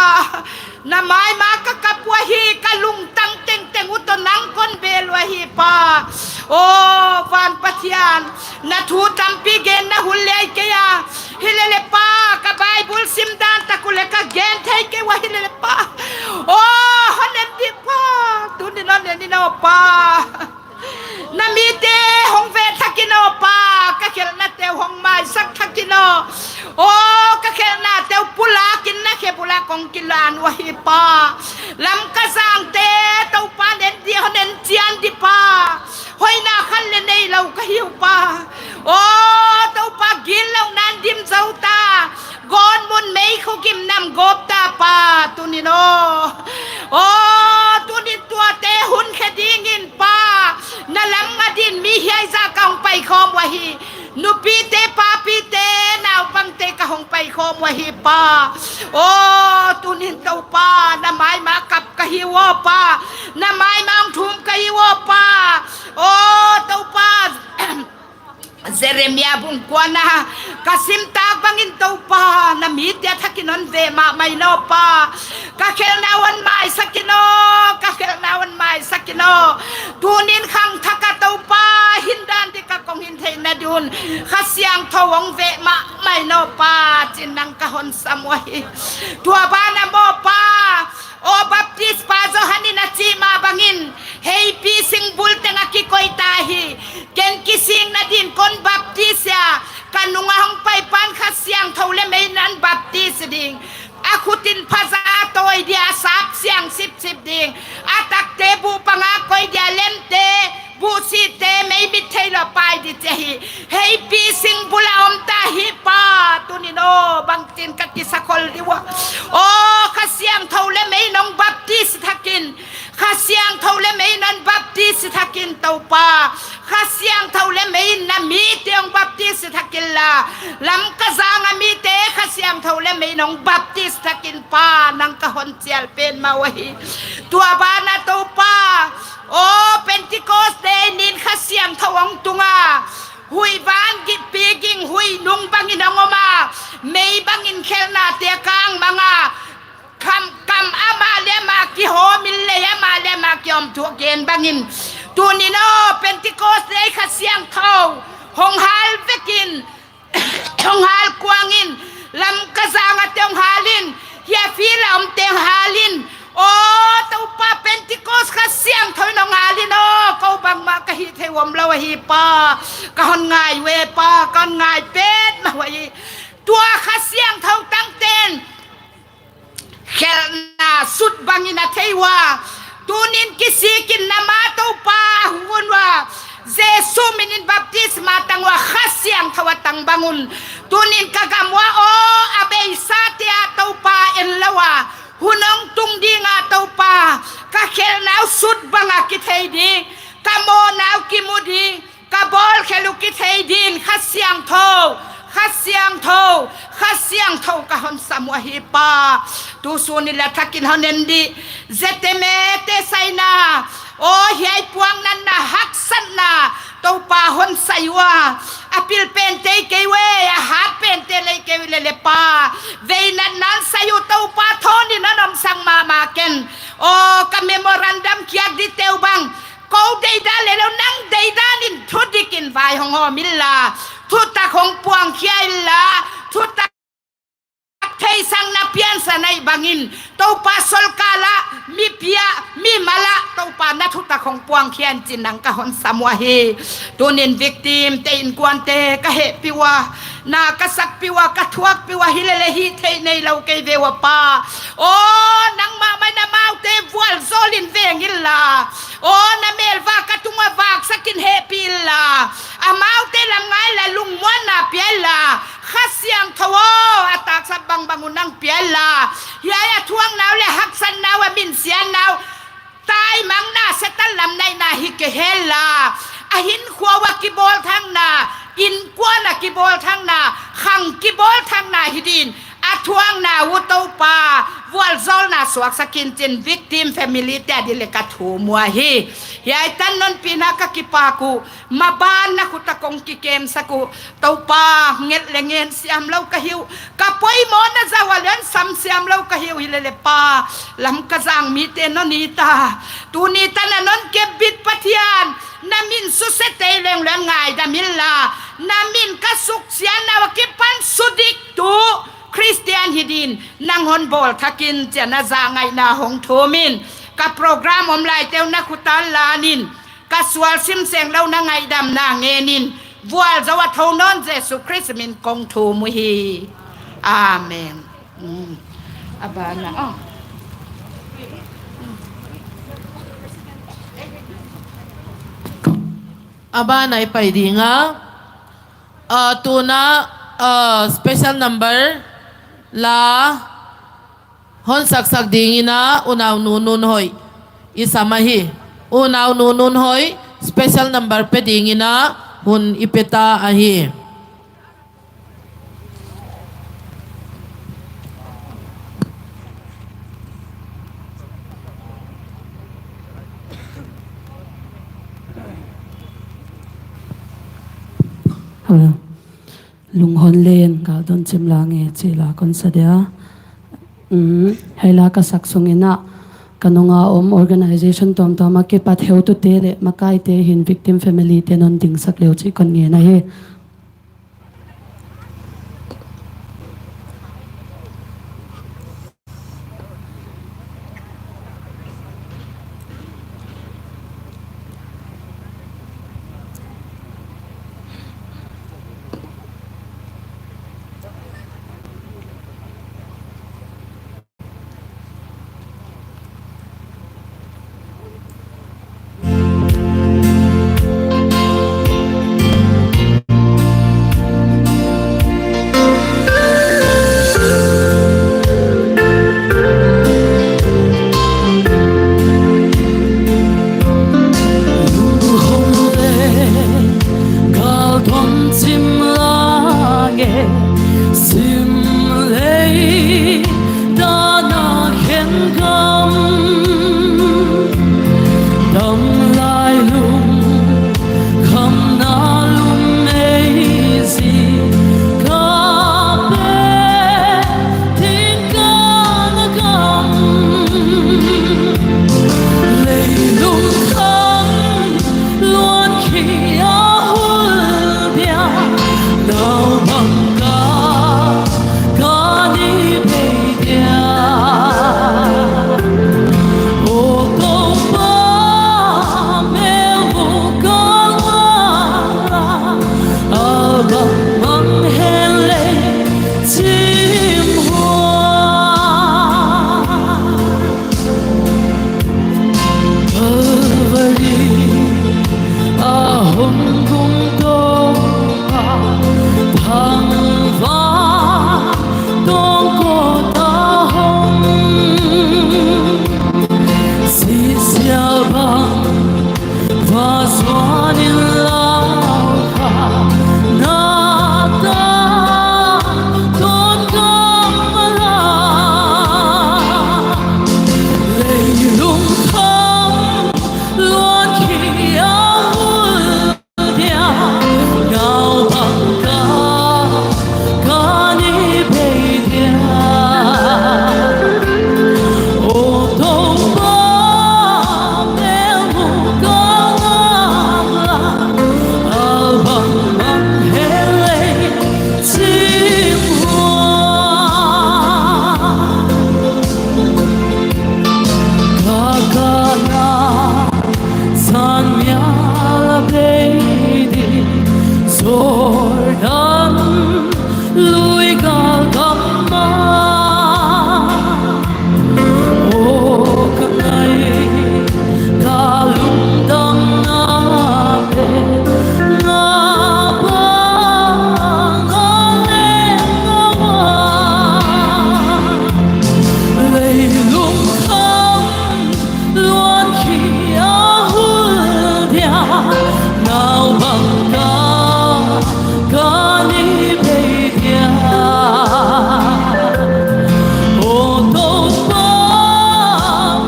Na mai ma ka kap uh ahi, ka lungtang tengteng uh tawh nang kon bel uh ahi Pa. Aw van Pathian, na thu tampi genna hun lei kei a, hi leh leh Pa, ka Bible sim dan tak uh leh ka gen thei kei uh a, hi leh leh Pa. Aw, hon en di Pa, tunin hon en in aw Pa. Na mite hong veh thak in aw Pa, ka khelhnate uh hong maisak thak in aw. Aw, ka khelhnate uh pulak in na khe bulak hong kilan uh ahi Pa. Lam ka zangte, Topa, nen di, hon en cian di Pa. Hoihna khat leh nei lo ka hi uh Pa. Aw Topa, gitlohna in dim zo ta. Gawtmun meikhu gim nam gawp ta Pa, tunin aw. Aw tunin tuate hun khe dingin Pa, na lam ngat in mi hiai zah ka hong paikhawm uh ahi. Nupite, papite, naupangte ka hong paikhawm uh ahi Pa. Aw tunin Topa, na mai ma kap ka hi uh aw Pa. Na mai ma hong thum ka hi uh aw Pa. Aw Topa, Jeremiah bung kuana ka simtak bangin Topa, na mite a thakin hon veh mahmah in aw Pa. Ka khelhna uh hon maisak in aw, ka khelhna uh hon maisak in aw. Tunin khangthak a Topa, hin dan ding a kong hin theihna ding un Kha Siangtho hong veh mahmah in aw Pa, ci-in nang ka hon sam uh ahi. Tua banah maw Pa, aw baptispa Johan in a cih mah bangin, heipi singbul teng a kikoih ta hi. Ken kisik nadin kon baptis a, ka nung a hong paipan Kha Siangtho leh mei in hon baptis ding. A khut in phaza a tawi dia, a sap siang sipsip ding. A takte buh panga koih dia, lemte Buhsite meimit thei lo a pai ding ci hi. Heipi sing bul a om ta hi Pa. Tuni-in aw bangtin ka kisakhol ding uh a, aw Kha Siangtho le mei in hong baptis thak in. Kha Siangtho le mei in hong baptis thak in Topa. Kha Siangtho le mei in na mite hong baptis thak inla, Lamka zang a mite Kha Siangtho le mei in hong baptis thak in Pa, nang ka hon cial pen mah uh ahi. Tua banah Topa, aw Pentecost Day ni-in Kha Siangtho hong tung a, huih van gik pi ging huih nung bangin hong om a, mei bangin khelhnate a kang mang a, kam, kam amah le amah kihawm in, lei amah le amah kihawm thu a gen bangin, tuni-in aw Pentecost Day Kha Siangtho hong hal vekin, hong hal kuang in, Lamka zang a te hong hal in, hia field a om te hong hal in, aw Topa Pentecost Kha Siangtho in hong hal in aw, ko bangmah ka hih thei uh om lo ahi Pa. Ka hon ngai uh e Pa, ka hon ngai petmah uh ahi. Tua Kha Siangtho tangten khelhna sut bangin a thei uh a, tuni-in kisik in na ma Topa a hong un uh a, Jesu min in baptisma tang uh a, Kha Siangtho a tang bang un, tuni-in ka gam uh ah aw a beisate ah Topa en lo a, hun hong tung ding a Topa, ka khelhna uh sut bang a kithei ding, ka mawhna uh kimu ding, ka bawlkhial uh kithei dingin Kha Siangtho, Kha Siangtho, Kha Siangtho ka hon sam uh ahi Pa. Tu sun ni le thak in hon en dih. Zia te me te saina, aw hiai puak natna, haksatna Topa hon sai uh a, a pil pen te kei uh e, a hat pen te le kei uh leh le Pa, vei natna hon sai uh Topa, thawn in hon omsak mahmah ken. Aw ka memorandum khiak ding te uh bang, ko deihdan le lo, nang deihdan in thudik in vai hong hawm inla, thutak hong puangkhia inla, thutak theisakna piansa na hih bangin Topa, solkal ah, mipi ah, mimal ah Topa na thutak hong puangkhia in ci-in nang ka hon sam uh ahi. Tuni-in victim te innkuante ka hehpih uh a, na ka sakpih uh a, ka thuakpih uh a, hi le le hih theih nei lo kei ve uh a Pa. Aw nangmah mah in amaute vualzawl in veng inla, aw na melvak a tung uh a vaksak in hehpih inla, amaute lam ngai inla, lungmuanna pia inla, Kha Siangtho aw a taksap bangbang uh nang pia inla, hiai a thuakna uh le haksatna uh, a minsiatna uh, taimangna, Setan lamnaihna hi kei henla, a hinkhua uh a kibawlthakna, innkuan a kibawlthakna, khang kibawlthakna hi dingin a thuakna uh Topa vualzawlna suaksak in ci-in victim family te ading le ka thum uh ahi. Hiai tan nonpihna ka kipak uh, maban na khut ah kong kikemsak uh Topa, nget le ngen siam lo ka hi uh, ka poimawhna zah uh a lian sam siam lo ka hi uh, hi le le Pa, Lamka zang mite non it a, tuni tan a non kepbit Pathian, na min susia tei leng leng ngaidam inla, na min ka suksiatna uh a kipan sudiktu Khristian hi dingin nang hon bawlthak in ci-a na zahngaihna hong thum in, ka program om laite uh na khut ah lan in, ka sual simseng lohna ngaihdamna ngen in, vualzo a tho nawn Jesu Khrist min kong thum uh hi. Amen. Mm. A banah, oh. A banah i pai ding a, ah, tu-in ah, ah, special number la hon saksak dingin ah, Unaunu Nunhoih i sam ahi. Unaunu Nunhoih special number pia dingin ah hun i pia ta ahi. Hello. Lunghon len, galdon cim la nge ci la kon sa dia. Mm, hei la ka sak sungin ah, ka nunga om organization tuamtuam a kipat heutute le makaite hin victim family te non dingsak leu ci kon ngen ahi. gam, dam lai lungkhamna lum ei zi, ka pek ding ka na gam, leilung kham luan khi a hul dia, nau bang ka, ka ni bei dia. O Topa, mel mu ka ngala, a bang mang hen lei cim hua. Calvary a hong tung Topa, thangvang tawngkawt a hong sisia bang va zuan in lau kha, na ta tawt gam a la, leilung kham luan khi a hul dia, nau bang ka, ka ni bei dia. O Topa, mel mu ka ngala, a bang mang hen lei cim hua. Ka ka na San mial a bei ding Jordan lui galkap mah, aw ka ngai ka lungdamna pen na bang a leng a wan, leilung kham luan khi a hul dia, nau bang ka, ka ni bei dia. O Topa,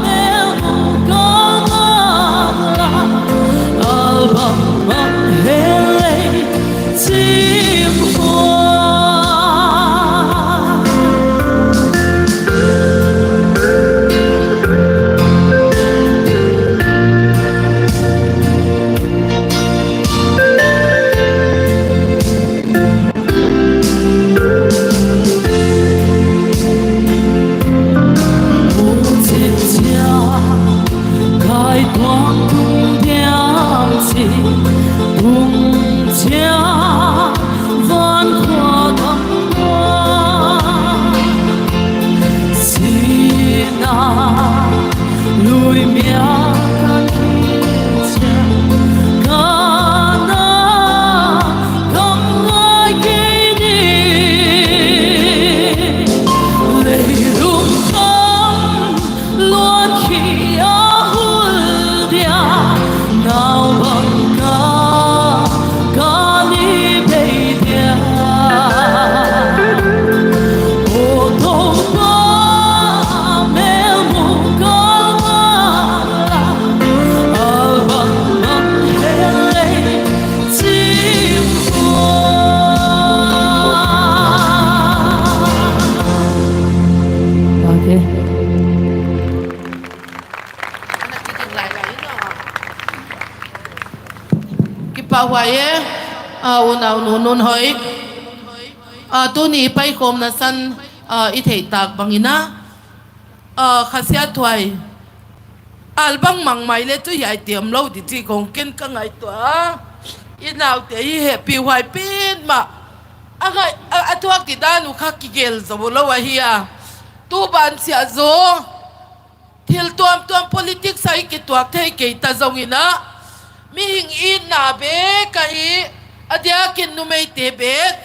mel mu ka ngala, a bang mang hen lei cim hua. Tung ciang kai tuang tung diam ci, tung ciang van khua gam tuang sina, lui mia kan hi ciang, ka na gam ngai kei ni, leilung kham luan khi a hul dia, nau bang ka, ka ni bei dia. O Topa, mel mu ka ngala, a bang mang hen lei cim hua. Okay. Kipahhuai e, a, unau nu Nun Hoih. A, tuni i paikhawmna san, a, i theihtak bangin a, a, khasiathuai al bang mangmai le tu hiaite om lo di ci kong ken ka ngaihtuah a. I naute hi hehpihhuai pen mah. A ngai, a, a thuak i dan uh kha kigel zo lo ahi a. Tu ban ciah zaw. Thil tuamtuam politics ah i kituak thei kei ta zongin a, mihing itna bek ahi, a diakin numeite bek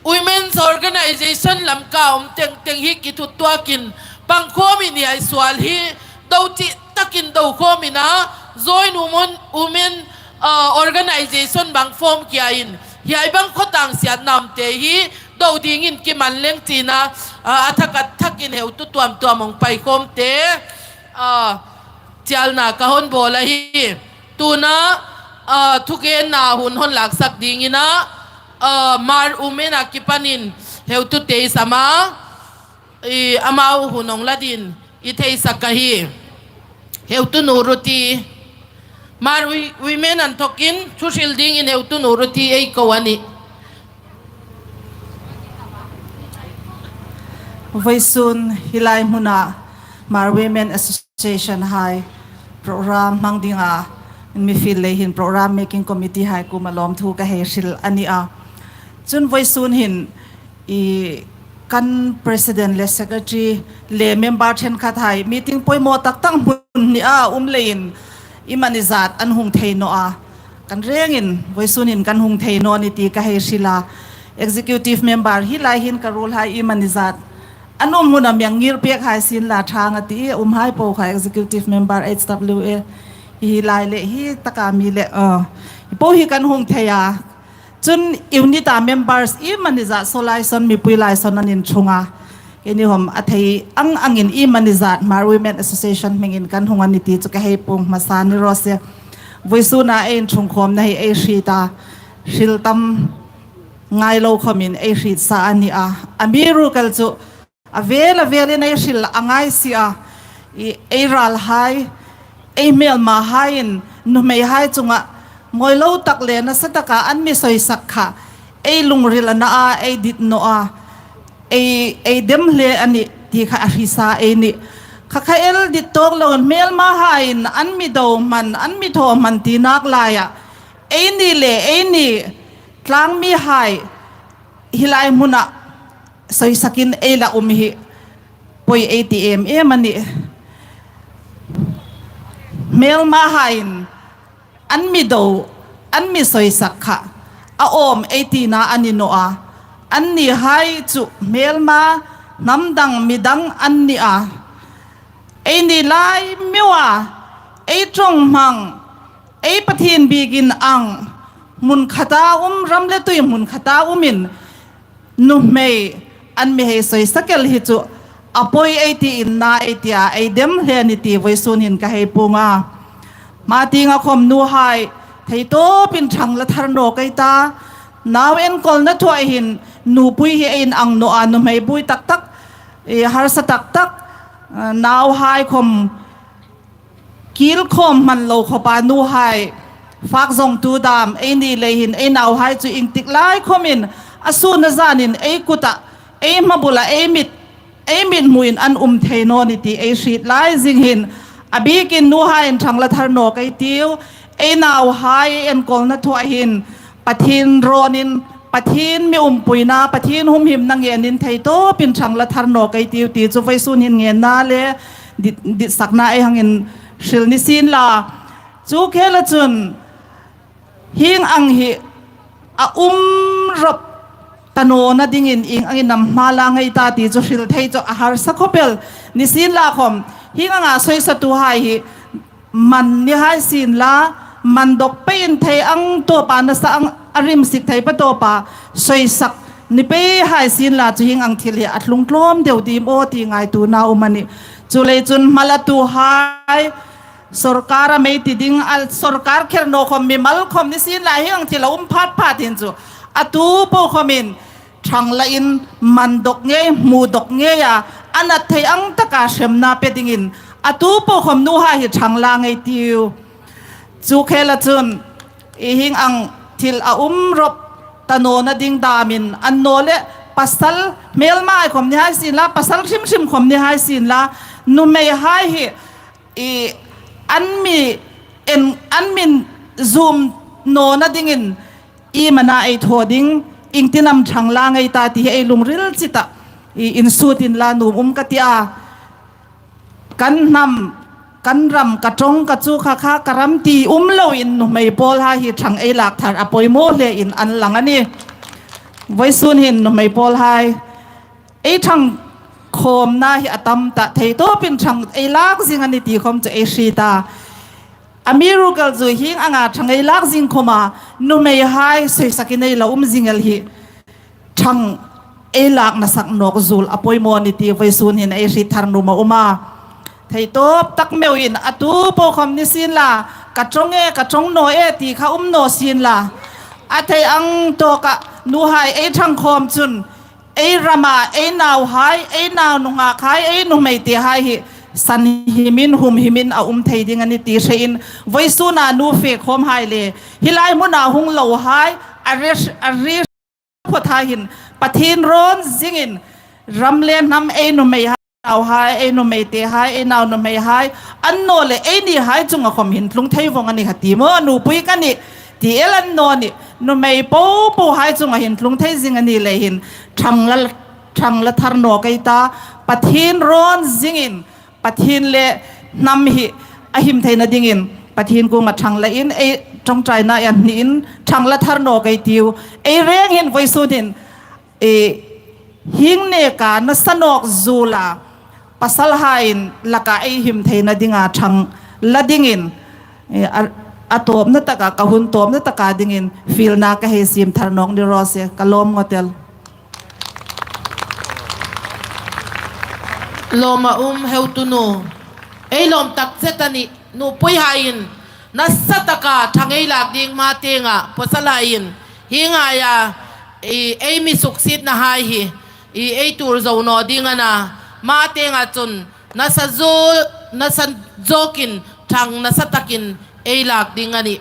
women's organization lam ka om tengteng hi kithuttuakin pangkhawm in hiai sual hi do cihtakin do khawm in a, join women, women, uh, organization bang form kia in hiai bang khuatang siatna omte hi do dingin kiman leng ci-in a, a, a thak a thakin heutu tuamtuam hong paikhawmte, a, cialna ka hon bawl ahi. Tuna, a, thugenna hun hon laksak dingin ah, a, Hmar Women a kipanin heutu tei sama, i, amau hun hong la din i theisak ahi. Heutu Nu Ruti, Hmar Wi-, Women anthokin thuhril dingin heutu Nu Ruti ei ko a nih. Voisun hih lai munah Hmar Women Association hai program hmang dinga in mi fil lei hin program making committee hai kuma lawmthu ka hei hril a nih a. Cun voisun hin i kan president le secretary le member ṭhenkhat hai meeting poimaw taktak hmun nih a um leiin i manizat an hung thei naw a, kan rengin voisun hin kan hung thei naw ni ti ka hei hril a. Executive member hih lai hin ka rul hai i manizat an um hmun a miang ngir pek hai sin la ṭhang a ti i a um hai po kha executive member H W A hi lai le hi taka mi le, uh, hi po hi kan hung thei a. Cun unit a members i manizat so lai son mipui lai son an in chung a, kei ni hom a thei ang angin i manizat Hmar Women Association hmingin kan hung a ni ti cu ka hei pung hmasa ni raw se. Voisun a ei in chung khawm na hi ei hri ta, hril tam ngai lo khomin ei hritsa a ni a. A mi rukal cu a vel a velin ei hril a ngai si a, i, ei ralhai, ei hmelma hai in nuhmei hai cungah ngawi lo tak le nasa taka an mi soisak kha ei lungril a na a, ei dit naw a, ei, ei dem hle a nih ti kha a hrisa ei nih. Kha kha el dit tawk lo in hmelma hai in an mi do hman, an mi thaw hman ti nak lai ah ei ni le ei ni tlangmi hai hih lai hmunah soisakin ei la um hi. Poi ei ti em em a nih. Hmelma hai in an mi do, an mi soisak kha a awm ei tina a ni naw a, an ni hai cu hmelma hnamdang midang an ni a, ei ni lai miu a, ei ṭong hmang, ei Pathian bikin ang, hmun khata um, ram le tui hmun khata um in nuhmei an mi hei soisak el hi cu a poi ei ti in na ei tia ei dem hle ni ti voisun hin ka hei pung a. Hma tinga khom nu hai thei tawpin ṭhang la thar naw kei ta. Nau enkolna thuah hin nupui hi ei in ang naw a, nuhmei bui taktak, i harsa taktak, a, nau hai khom kilkhawm hman lo khawpa nu hai fak zongtu dam ei ni lei hin ei nau hai cu ingtik lai khomin a sun a zanin ei kutah, ei hmabulah, ei mit, ei mit hmuhin an um thei naw ni ti ei hrit lai zing hin a bikin nu hai in ṭhang la thar naw kei tiu. Ei nau hai ei enkawlna thuah hin Pathian rawnin, Pathian mi umpuina, Pathian humhimna ngenin thei tawpin ṭhang la thar naw kei tiu ti cu voisun hin ngenna le dit, ditsakna ei hangin hril ni sin la. Cu khela cun hing ang hi a um rop ta naw nadingin ing angin nam hma la ngei ta ti cu hril thei cu a harsa khawpel ni sin la khom hing anga soisatu hai hi man ni hai sin la, man dok pei in thei ang tawpa nasa ang a rimsik thei pa tawpa soisak ni pei hai sin la cu hing ang thil hi a tlungtlawm deuh dim aw ti ngaituna um a nih. Cu lei cun hmalatu hai sorkar a mei ti ding a sorkar kher naw khom mimal khom ni sin la hing ang thil a um phatphat hin cu a tu po khomin ṭhang la in man dok ngei, hmu dok ngei a, a nat thei ang taka hremna pe dingin a tu po khom nu hai hi ṭhang la ngei tiu. Cu khela cun i hing ang thil a um rop ta naw nading damin an naw le pasal hmelma ai khom ni hai sin la, pasal hrimhrim khom ni hai sin la, numei hai hi i an mi en, an min zum naw nadingin i mana ei thaw ding, ingtinam ṭhang la ngei ta ti hi ei lungril citah i insut in la num um ka ti a. Kan hnam, kan ram, ka ṭong, ka cu kha kha ka ram ti um loin nuhmei pawl hai hi ṭhang ei lak thar a poimaw hle in an lang a ni. Voisun hin nuhmei pawl hai ei ṭhang khawmna hi a tam ta, thei tawpin ṭhang ei lak zing a ni ti khom cu ei hrit a. A mi rukal cu hing anga ṭhang ei lak zing khoma numei hai soisakin ei la um zing el hi. Ṭhang ei lakna sak nawk zul a poimaw ni ti vawisun hin ei hriet thar nuam a um a. Theitawp tak meuh in a tu po khawm ni sin la, ka ṭong e, ka ṭong naw e ti kha um naw sin la, a thei ang tawkah nuhai ei ṭhangkhawm cun ei rama ei nauhai, ei nau nungak hai, ei numeite hai hi san himin hum himin a um thei ding a ni ti hre in, vawisun a nu fe khawm hai le hih lai hmun a hung lo hai, a ri, a ri khuat hai hin Pathien rawn zingin ram le hnam ei numei hai, nauhai, ei numeite hai, ei nau numei hai, an naw le ei ni hai cungah khawm hin tlung thei vong a ni kha ti maw, nupui ka nih ti el an naw nih, numei popo hai cungah hin tlung thei zing a ni le hin ṭhang la, ṭhang la thar naw kei ta, Pathien rawn zingin Pathien le hnam hi a him theihna dingin Pathien kungah ṭhang la in, ei ṭawngṭaina i an hnihin ṭhang la thar naw kei tiu. Ei reng hin vawisun hin, eh, hing neka nasa nawk zula pasal hai in laka ei him theihna dinga ṭhang la dingin, eh, a, a tawpna taka, ka hun tawpna taka dingin fielna ka hei sim thar nawk ni raw se, ka lawm ngawtel. Lawm a um heutunu, ei lawm tak zet a nih, nupui hai in nasa taka ṭhang ei lak ding, ma tengah pasal hai in hi ngai a, i, ei mi suksitna hai hi, i, ei tul zo naw ding a na, ma tengah cun nasa zu, nasa zawkin ṭhang nasa takin ei lak ding a nih.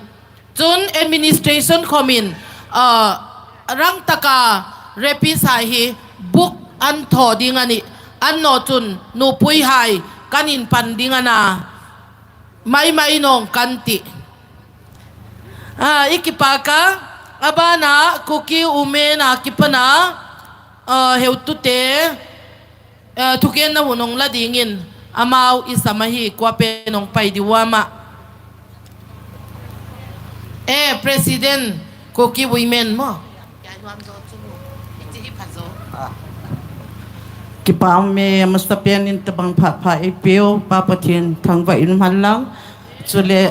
Cun administration khawm in, ah, rang taka rapist hai hi buk an thaw ding a nih. An naw cun nupui hai kan in pan ding a na, maimai nawng kan tih. Ah, i kipak a, a banah Kuki Women a kipan a, ah, heutute, eh, thugenna hun hong la dingin amau i sam ahi, kua pen hong pai dih uh amah. Eh, President Kuki Women maw? Kipa um e, a masa penin tabang phatpha ei peuh Pa Pathien thangvah in hman lang. Cule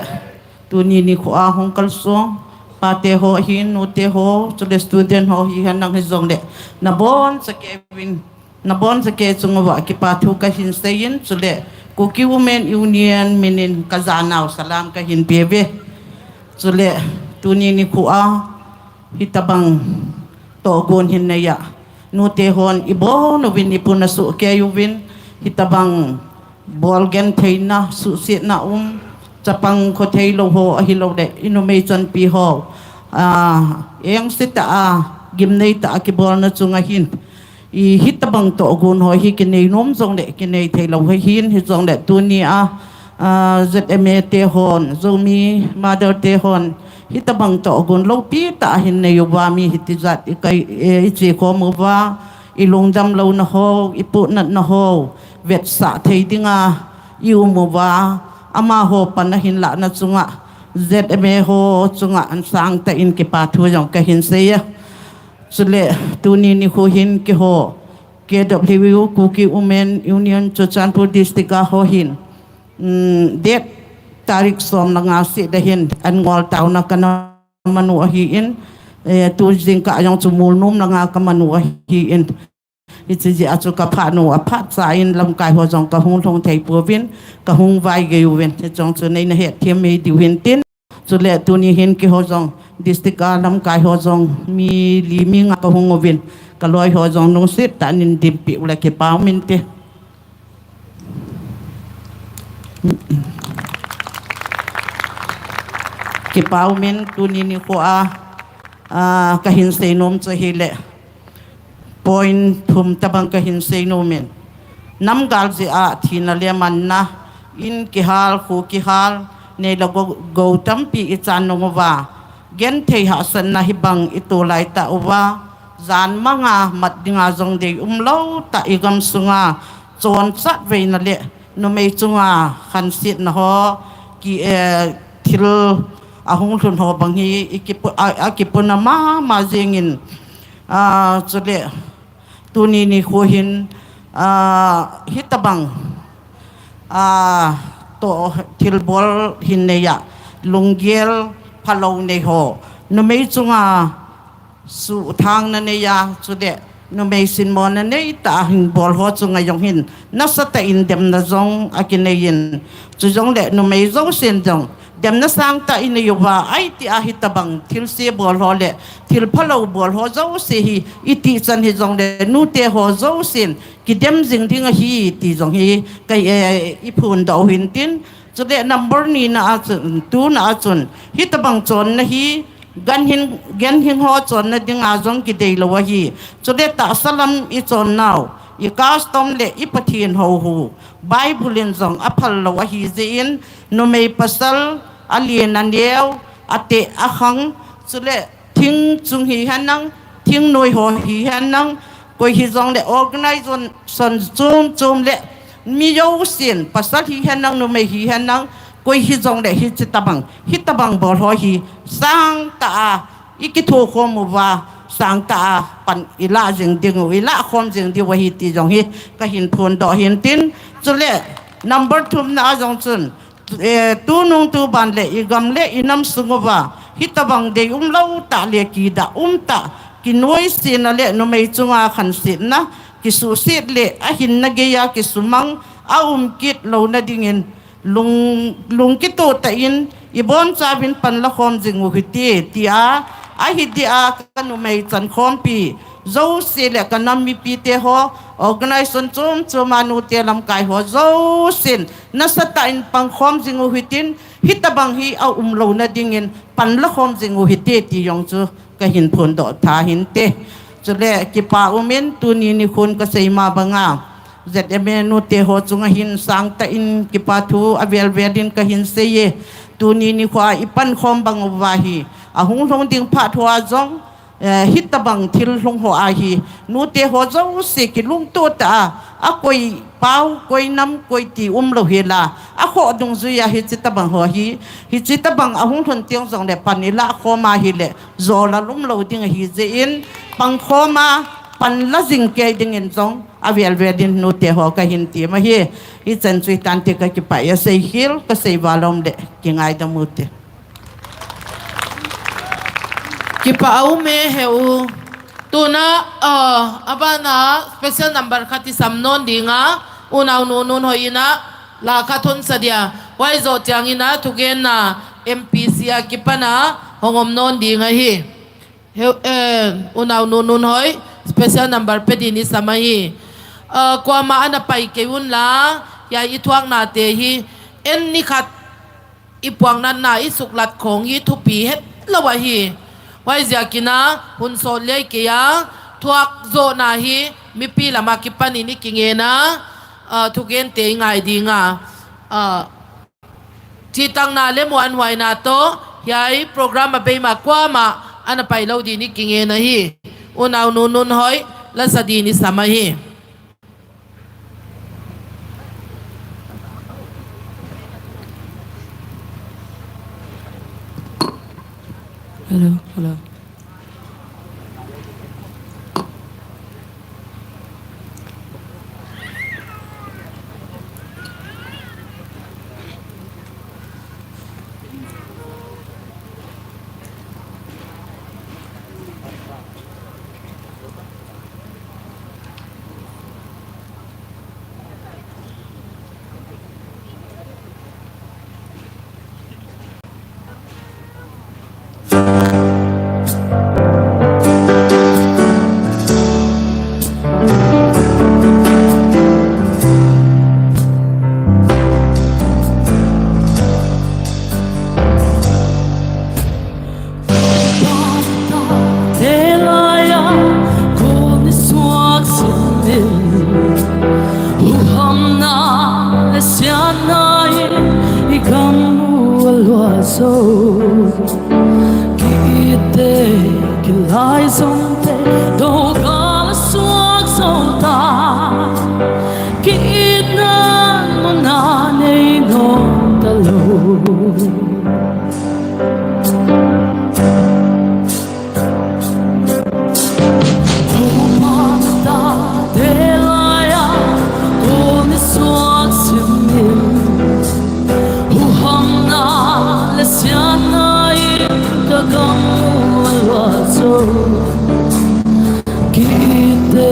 tuni nikhua hong kalsuang pate haw hi, nute haw, cule student haw hi hen, nang hi zong le na bawn sa kei vin. Na bawn sa kei cung uah kipa thu ka hin sei in, cule Kuki Women Union minin ka zanau salam ka hin pia ve. Cule tuni nikhua hitabang tawhgun hin nei ah, nute hawn i bawn uvin, i pun a suh kei uvin, hitabang bawl gentheihna, suhsiatna um, chapang khua thei lo haw ahi lo le i numei chanpi haw, ah, eng sita a gimnei ta a kibawlna cungah hin i hitabang tawhgun haw hi kinei nuam zong le kinei thei lo hi hin, hi zong le tuni a, ah, Z M A te hawn, Zomi Mother te hawn hitabang tawhgun lopi ta a hin nei uva, mi hiti zat i kai, eh, i ci khawm uva, i lungdam lo na haw, i puhnat na haw vetsah thei dinga i um uva, ama haw pan a hin lahna cungah Z M A haw cungah an sang ta in kipa thu zong ka hin sei a. Cule tuni nikhu hin kei haw K W U, Kuki Women Union Churachandpur District a haw hin, um, date tarik sawm le nga sih dah hin an ngawltauna ka na man uh ahi in, eh, tu zingkah zong cu Mulnum le nga ka man uh ahi in, hi ci zia cu ka phah nu a phat sa in lamkai haw zong ka hung hlung thei puavin, ka hung vai gei uvin, hi zong cu nei na heh thiam mei diu hin tin. Cule tuni hin kei haw zong district a lamkai haw zong mi li mi nga ka hung uvin, ka lawi haw zong nungsit ta nin dimpih uh le kipa um in ti. Kipa um in tuni nikhua, ah, ka hin sei nuam cu hi le. Point thum tabang ka hin sei nuam in, namgal zia ah thina le manna, inn kihal, khu kihal, nei le go, go tampi i can nung uva, genthei hahsatna hi bang i tu lai ta uva, zan manga mat dinga zong dei um lo ta i gam sunga, cawnsat veina le numei cunga khansiatna haw, ki, eh, thil a hung hlun haw bang hi i kipu, a, a kipuna mama zingin, ah, cule tuni nikhu hin, ah, hitabang, ah, tawh thilbawl hin nei ah lunggel phalo nei haw, numei cunga suhthangna nei a, cule numei sinmawhna nei ta a hing bawl haw cungah zong hin nasa ta in demna zong a kinei in, cu zong le numei zo sin zong demna sang ta i nei uh a, ai ti a hi tabang thil si bawl haw le thil phalo bawl haw zo si hi i ti can hi zong le nute haw zo sin kidem zing ding a hi ti zong hi ka, eh, i phun dawh uh hin tin. Cu le number ni na a cun, tu na a cun hi tabang cawn na hi, Ganhing, ganhing haw cawnna dinga zong kidei lo ahi. Cule tahsa lam i cawnnau, i custom le i Pathian hohu Bible in zong a phal lo ahi zia in numei pasal a lian a neu, a teh a khang, cule thing cung hi hen nang, thing nuai haw hi hen nang, koi hi zong le organization cumcum le mi zo sin, pasal hi hen nang, numei hi hen nang, koi hi zong le hi ci tabang, hi tabang bawl haw hi sang ta a i kithukhawm uh va, sang ta a pan i lah zing ding uh, i lah khawm zing ding uh ahi ti zong hi ka hin phun dawh hin tin. Cule number thumna a zong cun, eh, tu nung tu ban le i gam le i nam sung uh va hi tabang dei um lo ta le kidah um ta, kinuai sina le numei cunga khan sitna, kisuhsit le a hinna gei a kisumang a um kit lo nadingin lung, lung kituh ta in i bawmcau in pan la khawm zing uh hi ti, ti a, a hi di a ka numei can khawmpi zo si le ka nam mipite haw, organization cumcum a nute lamkai haw zo sin nasa ta in pang khawm zing uh hi tin, hi tabang hi a um lo nadingin pan la khawm zing uh hi ti, ti zong cu ka hin phun dawh tha hin ti. Cule kipa um in tuni nikhun ka sei ma banga Z M A nute haw cungah hin sang ta in kipa thu a velvel in ka hin sei i, tuni nikhua i pan khawm bang uh va hi a hung hlung ding phah thua zong, eh, hi tabang thil hlung haw a hi nute haw zo si kilungtuh ta a, a koi pau, koi nam, koi ti um lo hi la, a khawh dungzui a hi ci tabang haw hi, hi ci tabang a hung hlun tiang zong le pan i lah khawm a hi le zawl a lum lo ding ahi zia in pang khawm a pan la zing kei dingin zong a velvel in nute haw ka hin ti mah hi. Hi can cui tan ti ka kipai a sei khil ka sei va lawm le kingai dam uh ti. Kipa a um e he u. Tuna, uh, a bana special number khat i sam nawn dinga, unau nunun hoih ina la khat hon sa dia. Huai zawh ciangina thugenna M P C a kipana hong om nawn ding ahi. Heu, eh, unau nunun hoih special number pe din i sam ahi. Uh, kuama ana pai kei un la, ya i thuaknate hi en ni khat i puaknatna i suklat khawng hi thupi het lo ahi. Huaiziakina hun sawt liai kei a, thuak zawhna hi mipi lama kipanin i kingena, ah, thugente i ngai dinga, ah, cihtakna le muanhuaina tawh hiai program a beima kuama ana pai lo din i kingen ahi. Unau nunun hoih la sa din i sam ahi. Hello, hello. Te lai-a kong i suak simin, huhamna le siatna in i gam uh a luah zo. Ki-itte kilai zongte, dogal a suak zo ta. Ki-itna mawhna nei nawn ta lo. Huhamna tate lai-a kong i suak simin, huhamna le siatna in ka gam uh a luah zo. Ki-itte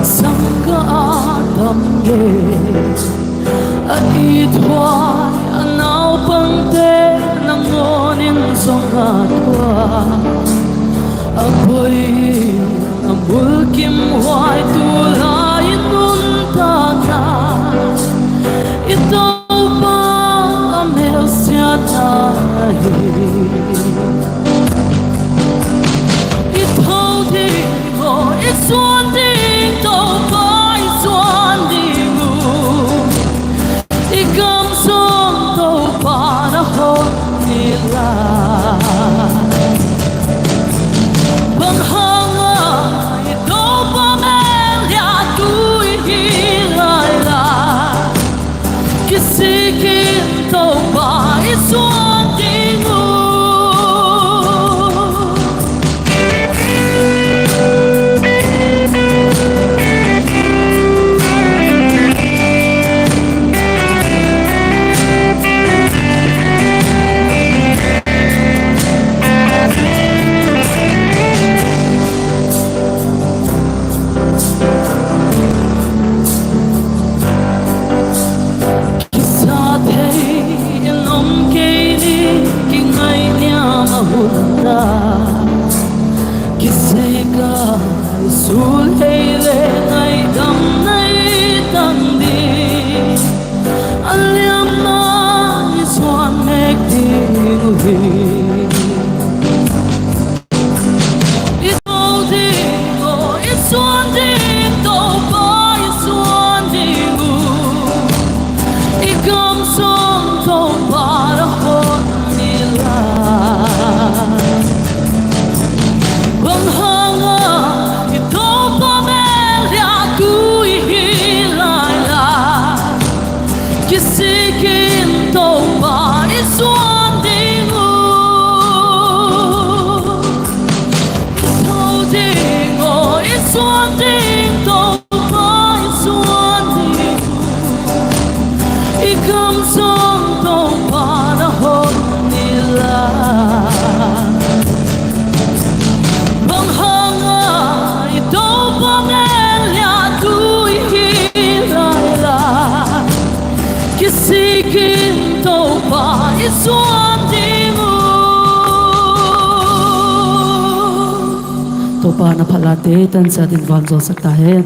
Sangkah a tam le a ithuai a naupangte nangawnin zong a tua a poi a mulkimhuai tu lai i nuntakna i Topa a melsiatna hi. I tho ding aw, i suan ding Topa i suan ding uh, i gam sung Topa na hon ni la. Bang hanga i Topa mel liatu i hi lai la. Kisikin Topa i suan ding uh. Kisa thei in om kei ni, kingaihniam a hun ta. Kisei ka sul thei le ngaihdam nei tang ding. A liamna i suan mek ding uh hi. I tho ding aw, i suan ding Topa i suan ding uh, i gam sung Topa na hon ni la. Bang hanga i Topa mel liatu i hi lai la. Kisikin Topa i suan ding uh. I tho ding aw, i suan ding Topa i suan ding uh. I gam sung Topa na hon ni la. Bang hanga i Topa mel liatu i hi lai la. Kisikin Topa i suan ding uh. Topa na phalate tansa din vanzaw sak ta hen.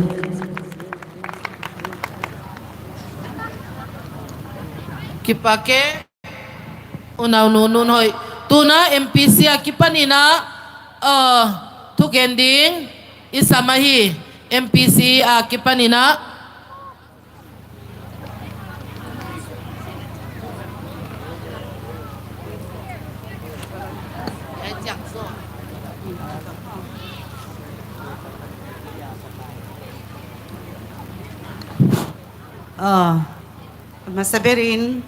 Kipak e. Unau nu Nun Hoih, tuna M P C a kipanin ah, uh, thugen ding i sam ahi. M P C a kipanin ah. Ah. Masa berin,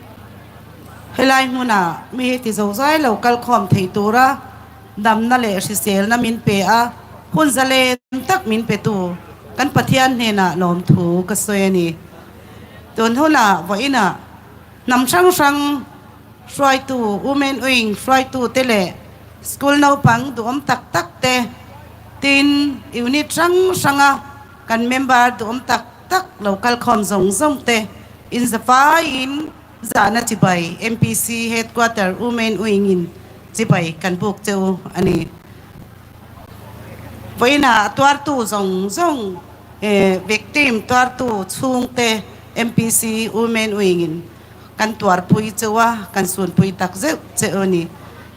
hih lai munah mi hiti zozai lo kalkhawm thei tura damna le hriselna min pe a, hun zalen tak min petu kan Pathian hnenah lawmthu ka sawi a ni. Tun hunah vawiinah nam hrang hrang hruaitu, women wing hruaitute le school naupang duhawm taktakte, tin unit hrang hranga kan member duhawm taktak lo kalkhawm zongzongte in zavaiin zahna cibai M P C headquarter women wing in cibai kan buk ceu a ni. Vawiinah a tuartu zongzong, eh, victim tuartu chhungte M P C women wing in kan tuarpui ceu a, kan sunpui tak zeuh ceu a ni.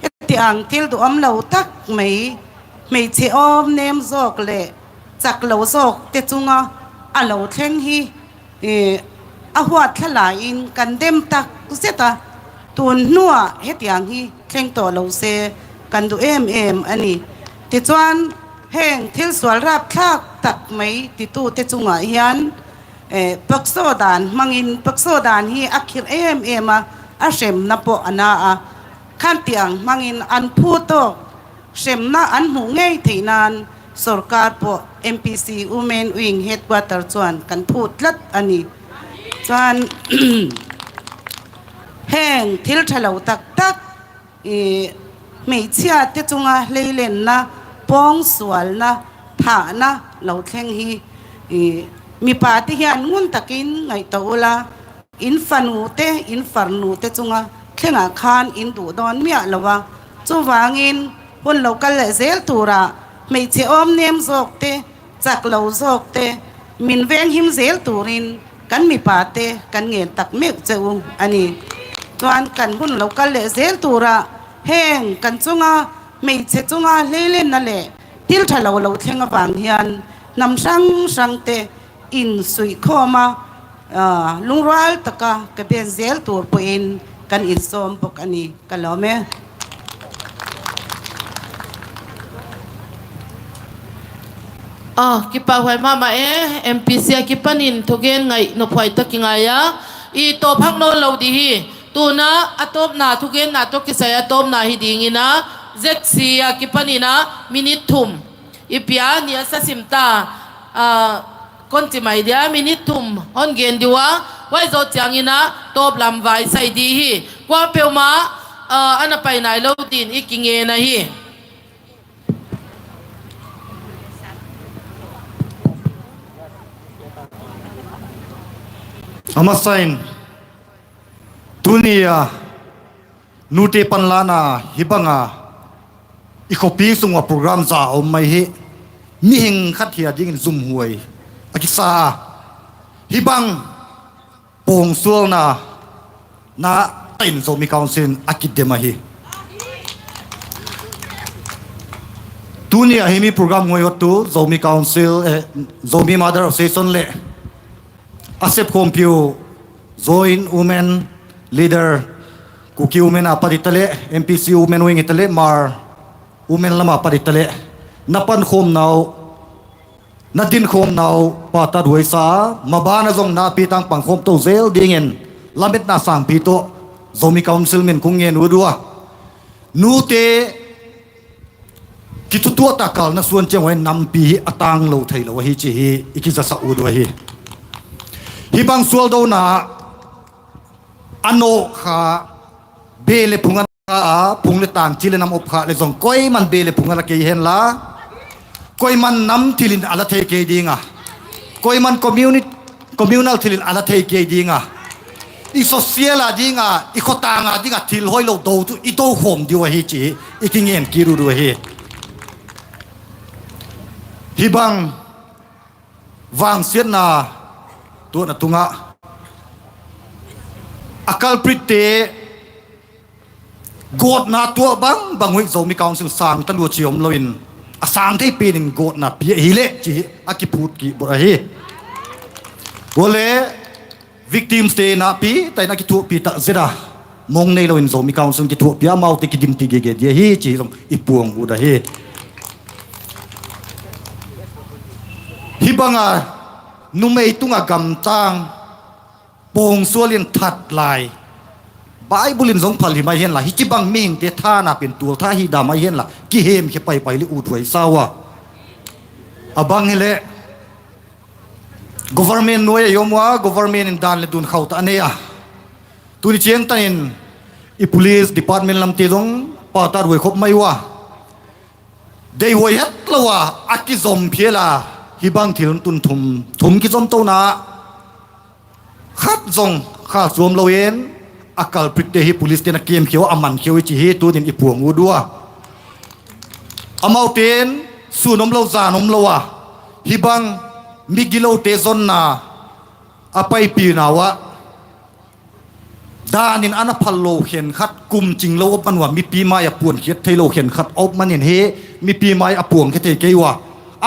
Hetiang thil duhawm lo tak mai, hmeichhe awm nem zawk le cak lo zawkte cunga a lo thleng hi, eh, a huat thla lai-in kan dem tak zet a, tun hnuah hetiang hi thleng tawh lo se kan duh em em a ni. Tichuan heng thil sual rapthlak tak mai titute chungah hian, eh, paksaw dan hmangin, paksaw dan hi a khirh em em a, a hremna pawh a na a, khatiang hmangin an phut tawk, hremna an hmuh ngei theih nan sorkar pawh M P C women wing headquarter chuan kan phut tlat a ni. Chuan heng thil ṭha lo tak tak, i, hmeichhiate chunga hleilenna, pawngsualna, thahna lo thleng hi I, mipate hian ngun takin ngaihtuah uhla, in fanute, in farnute cunga thlengah khan in duhdawn miah lo a, chuvangin hun lo kal leh zel turah hmeichhe awm nem zawkte, cak lo zawkte, min venghim zel turin kan mipate kan ngen tak meuh che uh a ni. Chuan kan hun lo kal leh zel turah heng kan chunga hmeichhe chunga hleilenna leh thil ṭha lo lo thleng avang hian hnam hrang hrangte insuihkhawma, aa, lungrual taka ka ben zel tur pawhin kan insawm bawk a ni. Ka lawm e. Ah, kipahhuai mahmah e. M P C a kipanin thugen ngaih nophuai tak i ngai a, i tawp hak nawn lo dih hi. Tuna a tawpna thugenna tawh kisai a tawpna hi dingin a, Z C a kipanin a minute thum i pia ni a sa sim ta. Ah, kon ci mai dia, minute thum hon gen diu a, huai zawh ciangin a tawp lam vai sai dih hi. Kua peuhmah, ah, a na pai nai lo din i kingen ahi. A masa in tuni a nute panlana hih banga i khuapi sungah program za a om mai hi. Mihing khat hi a dingin zumhuai a kisa a, hih bang pawngsualna na tain Zomi Council in a kidem ahi. Tuni a hih mi program nguai hotu Zomi Council, eh, Zomi Mother Association le a sepkhawmpi uh Joint Women Leader, Kuki Women a pat i ta leh, M P C Women Wing i ta leh, Hmar Women lama pat i ta leh, na pankhawmna uh, na dinkhawmna uh Pa Tat Huai sa a, mabana zong na pi tang pangkhawm to zel dingin lametna sangpi tawh Zomi Council min kong ngen uh dua. Nute kithutuahta kalna suan ciang huai nampi hi a tang lo thei lo ahi ci hi i kizasak uh dua hi. Hih bang sualdona a nawh kha be le phung a la a, phung le tang ci le nam op kha le zong koiman be le phung a la kei henla, koiman nam thilin a la thei kei dinga, koiman communi-, communal thilin a la thei kei dinga, i social a dinga, i khotanga dinga thil hoi lo do tu i do khawm diu ahi ci i kingen kir uh dua hi. Hih bang vangsiatna tuahna tungah a culprit te gawtna tuah bangbang uh hi. Zomi Council sang ta lua ci om loin a sang thei penin gawtna pia hi leh ci hi a kiphut kih bawh ahi. Kuale victims te napi tain a kithuahpi tak zeta mong nei loin Zomi Council kithuahpi a, amaute kidimti gege dia hi ci hi zong i puang uh dua hi. Hih banga numei tunga gamtang pawngsual in that lai. Bible in zong phal hi mai henla, hih ci bang mihingte thana pen tual tha hi da mai henla, kihemkhia paipai le ut huai sa uh a. A bang hileh government nuai a i om uh a, government in dan le dun khauh tah a nei a. Tuni ciangtanin i police department lamte zong Pa Tat Huai khop mai uh a. Deihhuai het lo a, a kizom phial a, hih bang thil tun thum, thum kizom tona khat zong kha suam loin a culprit te hi police ten a kemkhia uh a, a mankhia uh hi ci hi tunin i puang uh dua. Amaute in sun om lo zan om lo a, hih bang migilote zonna a paipihna uh ah danin a na phal lo khenkhat, kum cing lo a op man uh a, mipi mai a puankhiat thei lo khenkhat a op manin hi mipi mai a puangkhia thei kei uh a,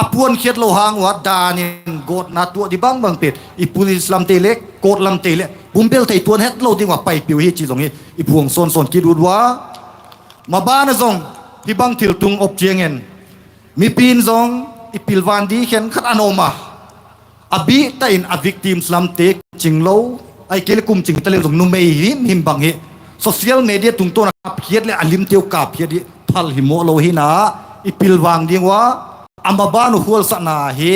a puankhiat lo hang uh ah danin gawtna tuah ding bangbang pen i police lamte le court lamte le pumbel thei tuan het lo ding uh a paipih uh hi ci zong hi i puang sawnsawn kit uh dua. Mabana zong hih bang thil tung op ciangin mipi in zong i pilvan ding khenkhat a na om a, a bihtahin a victims lamte cing lo, ahih kei le kum cing hi ta le zong numei himhim bang hi social media tungtawn a kapkhiat le a limte uh kapkhiat hi phal hi mawh lo hi na, i pilvang ding uh a, a maban uh khualsakna hi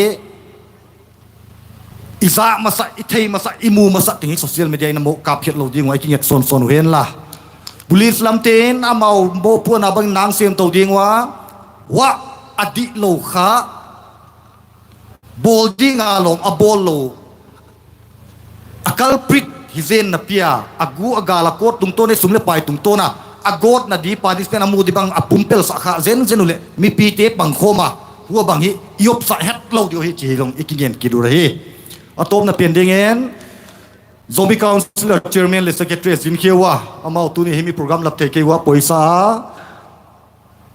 i zah masah, i thei masah, i mu masah ting hi social media in a mawh kapkhiat lo ding uh a i kinget sawnsawn uh henla. Police lamte in amau mawhpuahna bangin nang semto ding uh a, huah a dih lo kha bawl dinga lawm a bawl lo, a culprit hi zen napi a, a gu a gal a court tungtawn, sum le pai tungtawn a, a gawtna di, punishment a mu di bang a pumpelsak kha zenzen uh leh mipite pangkhawm a, hua bang hi i opsah het lo dih uh hi ci hi zong i kingen kidura hi. A tawpna pen dingin Zomi Council a Chairman le Secretary a zin khia uh a, amau tuni himi program lap thei kei uh a poisa a,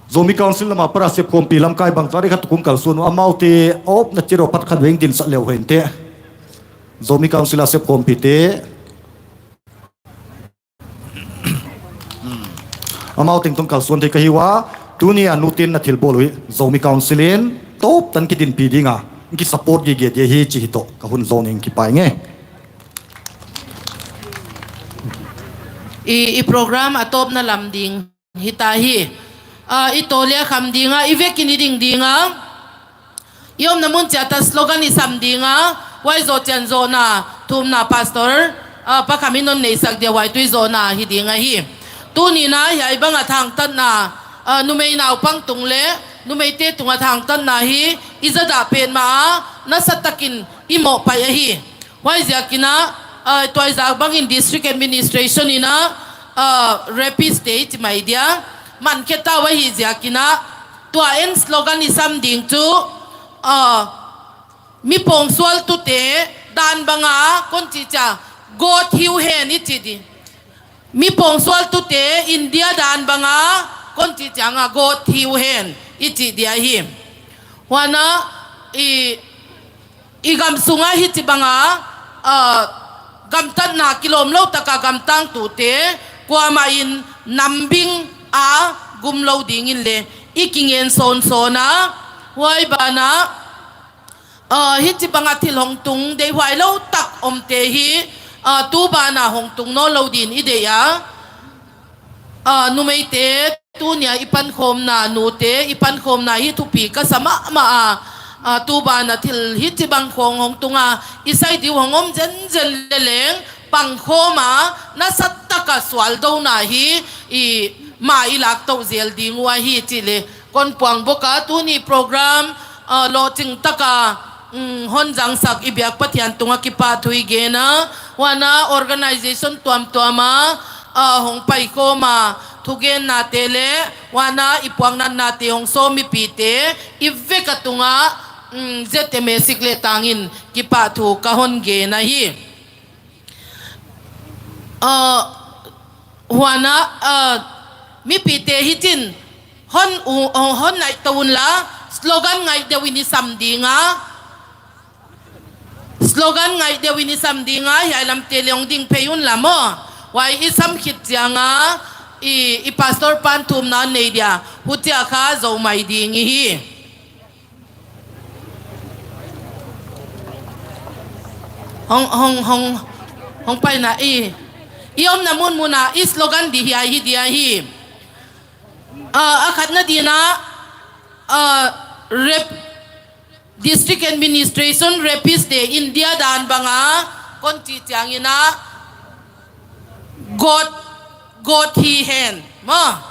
Zomi Council lama para sepkhawmpi lamkai bangzah dei khat tukum kalsuan uh, amaute awpna ciat uh a phat khat veng dinsah leuh hen teh. Zomi Council a sepkhawmpite amau tengtong kalsuan thei ka hi uh a, tuni a nutin na thilbawl uh hi Zomi Council in tawptan kidinpi dinga kisupport gige dia hi ci hi tawh ka hun zawning kipai ngei. I, i program a tawpna lam ding hita hi. Ah, i tawlia kham dinga, i vekin i ding dinga, i omna mun ciata slogan i sam dinga, huai zawh cian zawhna thumna pastor, ah, pakhamin hon neihsak dia huai tui zawhna hi dinga hi. Tunina hiai banga thangtatna, ah, numei naupang tung le numeite tunga thangtatna hi i zadah petmah a, nasatakin i mawhpaih ahi. Huaiziakin ah, ah, tuaizak bangin District Administration in ah, ah, rapist te i ci mai dia, mankhia ta uh ahih ziakin ah, tua en slogan i sam ding cu, ah, mi pawngsualtute dan banga kon cih ciang gawt hi uh hen i cih dih. Mi pawngsualtute India dan banga kon cih cianga gawt hi uh hen i cih dia hi. Huana i i gam sungah hih ci banga, ah, gamtatna kilawm lo taka gamtang tute kuamah in nambing a gum lo dingin le i kingen sawnsawn a, huai banah, ah, hih ci banga thil hong tung deihhuai lo tak omte hi, ah, tu banah hong tung nawn lo din i deih a. Ah, numeite tunia i pankhawmna, nute i pankhawmna hi thupi ka sa mahmah a, ah, tu bana thil hih ci bang khawng hong tunga i sai diu hong om zenzen le leng pangkhawm a, nasataka sualdona hi i ma i laktoh zel ding uh ahi cih le kon puang bawk a, tuni program, ah, lawhcing taka, mm, hon zangsak i biak Pathian tungah kipahthu i gen a, huana organization tuamtuam a, ah, hong paikhawm a, thugennate le huana i puaknatnate hong sawm mipite i veka tungah, mm, Z M A sik le tangin kipahthu ka hon gen ahi. Ah, huana, ah, mipite hih cin hon u-, hon, hon naih to unla, slogan ngaih deuh in i sam dinga, slogan ngaih deuh in i sam dinga, hiai lamte le hong ding phei unla maw. Huai i sam khit cianga i, i pastor pan thumna nei dia, hucia kha zo mai ding i hi. Hong, hong, hong, hong paina i, i omna munmuna i slogan di hiai hi dia hi. Ah, a khatna dina, ah, rep-, District Administration rapist te India dan banga kon cih ciangina, gawt, gawt hi hen maw,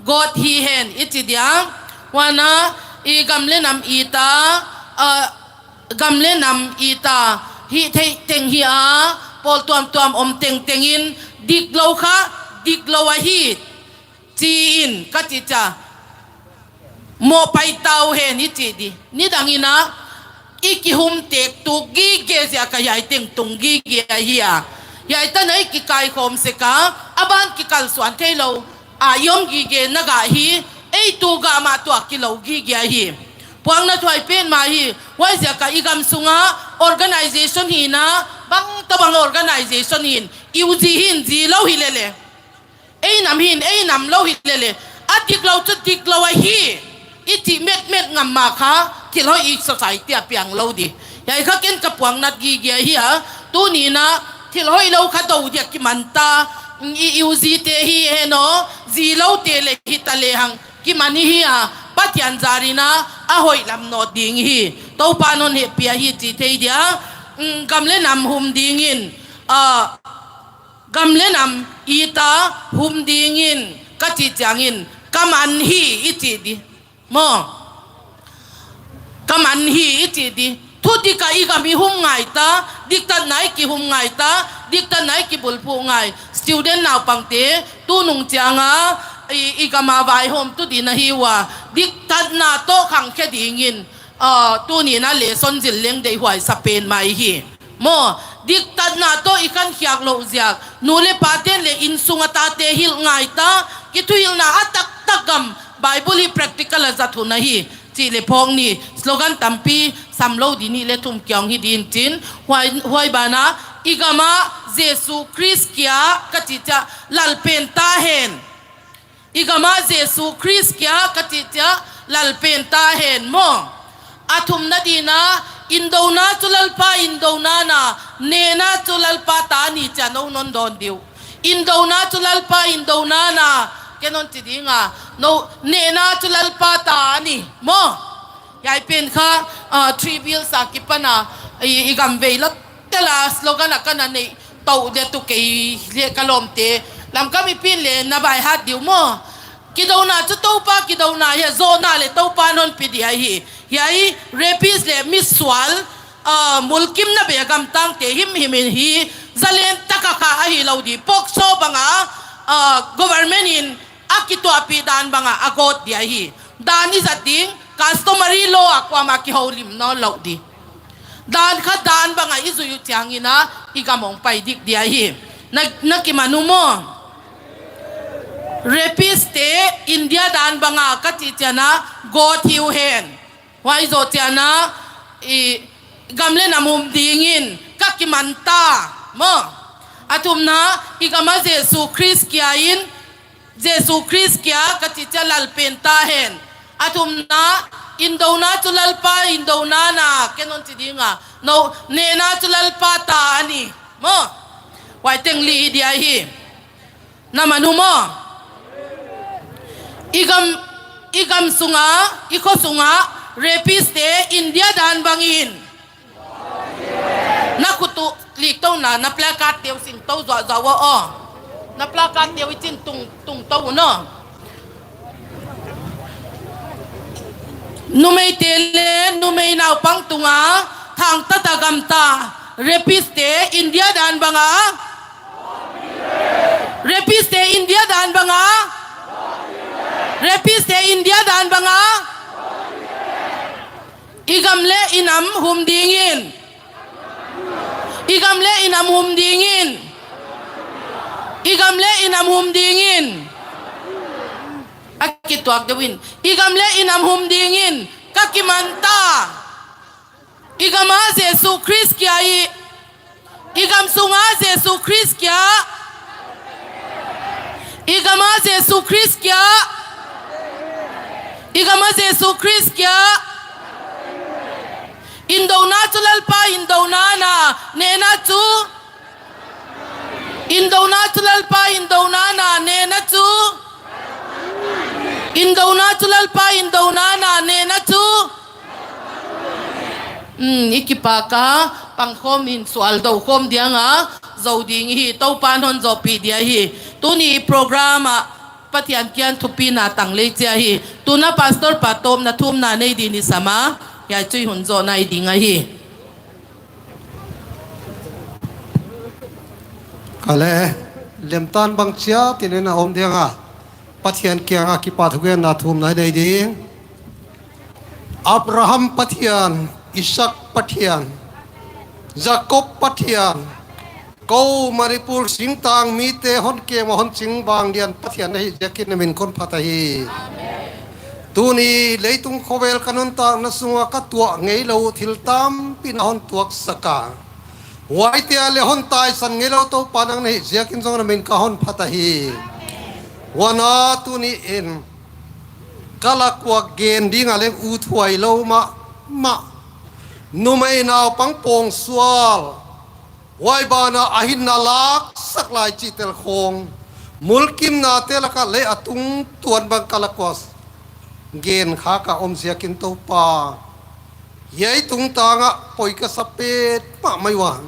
gawt hi hen i ci dia. Huana i gam le nam ita, ah, gam le nam ita hih theih teng hi a, pawl tuamtuam om tengtengin dik lo kha, dik lo ahi ci-in ka cih cia, mawhpaih ta uh hen i cih di. Nidangina i kihumtek tuk gige ziaka hiai teng tung gige ahi a, hiai tana i kikaikhawm seka, a ban kikalsuan thei lo a i om gige na gah hi, ei tu gah mah tua kilo gige ahi. Puakna thuai pen mah hi. Huaiziaka i gam sunga organization hina, bangtabang organization hin i uzi hin zi lo hi lele, ei nam hin ei nam lo hi lele, a dik lo cu dik lo ahi i cih metmet ngam mah kha thil hoih i society a piang lo di. Hiai kha ken ka puangnat gige ahi a, tunina thil hoih lo kha do dia kimanta, i, i uzite hi hen aw, zi lote le hita lehang kiman i hi a, Pathian zarina a hoih lam nawt ding i hi. Topa non hehpih ahi ci thei dia, mm, gam le nam hum dingin, ah, gam le nam ita hum dingin ka cih ciangin ka man hi i cih di maw. ka man hi i cih ding. Thudik ah i gam i hum ngai ta, diktatna i kihum ngai ta, diktatna i kibulphuh ngai. Student naupangte, tunung cianga i, i gama vaihawmtu ding na hi uh a, diktatna tawh khangkhia dingin, ah, tuni-in a lesson zil leng deihhuai sa pen mah i hi. Maw, diktatna tawh i khankhiak loh ziak, nu le pate'n le inn sung a tate hilh ngai ta, kithuhilhna a taktak gam, Bible hi practical a zat hun ahi. Cih le phawk ni, slogan tampi sam lo ding, nih le thum kiang hi ding cin, huai, huai banah, i gamah Jesu Khrist kia ka cih ciang lal pen ta hen. I gamah Jesu Khrist kia ka cih ciang lal pen ta hen maw. A thumna dingin, indona cu Lalpa indona na, nehna cu Lalpa ta ni ci-a no non dawn ding uh. Indona cu Lalpa indona na, ken non ci ding a, no, nehna cu Lalpa ta ni maw. Hiai pen kha, ah, three bills a kipan a, i, i gam vei lotel a slogan a ka na neih toh deuh uh kei le ka lawmte. Lamka mipi'n le na by heart ding uh maw. Kidona cu Topa kidona hi a, zawhna le Topa'n hon pia ding ahi. Hiai rapist le misual, ah, mulkimna bei a gamtangte himhim in hi zalen tak a kha ahi lo ding. POCSO bang a, ah, government in a kituahpih dan bang a a gawt ding ahi. Dan i zat ding, customary law a kuamah kiholim nawn loh ding. Dan khat dan bang a i zuih uh ciangin a, i gam hong pai dik ding ahi. Na, na kiman uh maw. Rapist te India dan bang a ka cih ciang a gawt hi uh hen. Huai zoh ciang a, i gam le nam hum dingin ka kiman ta maw. A thumna, i gamah Jesu Khrist kia in, Jesu Khrist kia ka cih ciang lal pen ta hen. A thumna, indona cu Lalpa indona na, ken non ci ding a, no, nehna cu Lalpa ta ni maw. Huai teng li hi ding ahi. Na man uh maw. I gam, i gam sungah, i khua sungah rapist te India dan bangin. Na khut uh lik to na, na placard te uh sin to zuahzuah uh aw. Na placard te uh i cin tung, tung to uh naw. Numeite le numei naupang tungah thangtat a gamta rapist te India dan bang a. Rapist te India dan bang a. Rapist te India dan bang a. I gam le i nam hum dingin. I gam le i nam hum dingin. I gam le i nam hum dingin. A kituak deuh in. I gam le i nam hum dingin ka kiman ta. I gamah Jesu Khrist kia i. I gam sungah Jesu Khrist kia. I gamah Jesu Khrist kia. I gamah Jesu Khrist kia. Indona cu Lalpa indona na, nehna cu. Indona cu Lalpa indona na, nehna cu. Indona cu Lalpa indona na, nehna cu. Um, i kipak a pangkhawm in sual dokhawm ding a zo ding hi. Topa'n hon zawhpih ding hi. Tuni program ah Pathian kiang thupina tang lei cia hi. Tuna pastor pa tawpna thumna nei ding i sam a, hiai cuih hun zawh nai ding ahi. Ka le lemtan bang ciat in a om ding a, Pathian kiang a kipak thugenna thumna nei ding. Abraham Pathian, Isak Pathian, Jakob Pathian, ko Manipur singtang mite hon kem a hon cing vanglian Pathian na hih ziakin na min kon phat ahi. Tuni leitung khovel ka nuntakna sungah ka tuah ngei lo thil tampi na hon tuaksak a, huaite ah le hon taisan ngei lo Topa nang na hih ziakin zong na min ka hon phat ahi. Huan a tuni in ka lakuak gen ding a leng ut huai lo mahmah. Numei naupang pawngsual, huai banah a hinna laksak lai cihtel khawng, mulkimnate lakah lei a tungtuan bang ka lakuak gen khak a om ziakin Topa, hiai tungtangah poi ka sa petmah mai uh a,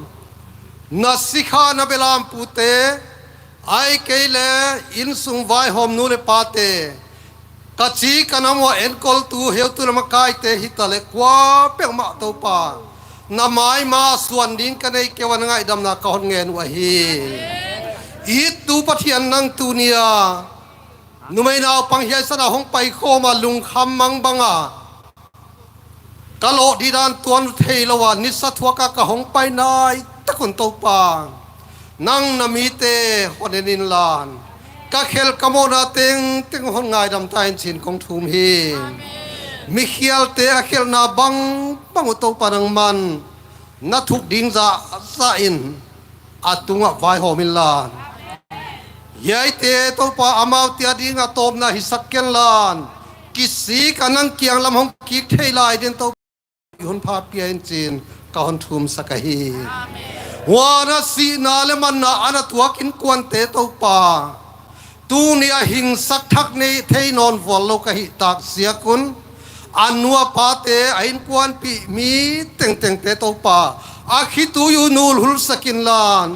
na sikha na belam pute, ahih kei leh innsung vaihawm nu le pate, Ka ci ka nam uah enkoltu heutu le makaite hi ta le kua peuhmah Topa, na maima suan ding ka nei kei uh a, na ngaihdamna ka hon ngen uh ahi. Ittu Pathian, nang tuni-a numei naupang hiai san a hong paikhawm a lungkham mang banga ka lawh ding dan tuan thei lo a nisa thuak a ka hong pai nai tak un Topa, nang na mite hon en inla, ka khelh ka mawhna tengteng hon ngaidam ta in ci-in kong thum hi. Mikhialte a khelhna bangbang uh Topa nangman na thuk ding zahzah in a tungah vaihawm inla, hiaite Topa amaute a dingah tawpna hisak kenla, kisik a nang kiang lam hong kik thei lai dingin Topa i hun pha pia in ci-in ka hon thumsak ahi. Huan a sihna le manna a na tuak innkuante Topa, tuni a hingsak thak nei thei nawn vual lo ka hih tak ziak un, a nu a pate, a innkuanpih mi tengtengte Topa, a khitui uh nulhulsak inla,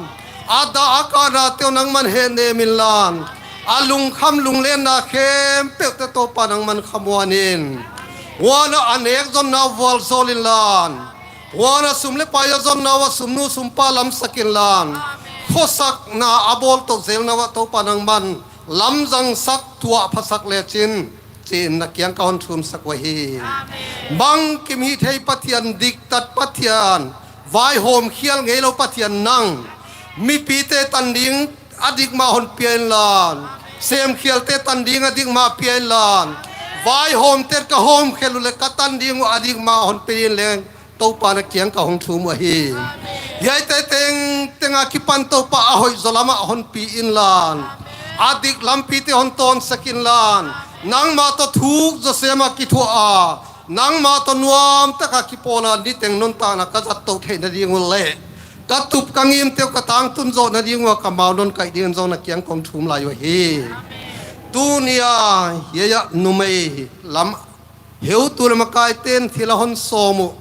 a dah a kahnate uh nangman hehnem inla, a lungkham lunglenna khempeuhte Topa nangman khamuan in. Huan a nek zonna uh vualzawl inla, huan a sum le pai a zonna uh a sumnu sumpa lamsak inla, khuasakna a bawl toh zelna uh ah Topa nangman lamzangsak, tuahphasak lecin ci-in na kiang ka hon thumsak uh ahi. Bangkim hih thei Pathian, diktat Pathian, vaihawm khial ngei lo Pathian nang, mipite tan ding a dik mah hon pia inla, semkhialte tan ding a dik mah pia inla, vaihawmte ka hawmkhial uh le ka tan ding uh a dik mah hon pia in leng Topa na kiang ka hong thum uh ahi. Hiaite tengteng a kipan Topa a hoih zaw lamah honpi inla, a dik lampite hon tawnsak inla, nangmah tawh thuk zawsem a kithuah a, nangmah tawh nuamtak a kipawl a niteng nuntakna ka zat toh theih nading uh le ka tup ka ngimte uh ka tangtun zawh nading uh a ka mau non kaih dingin zong na kiang kong thum lai uh ahi. Tuni-a hiai ah numei lam heutu le makaite in thil a hon sawm uh,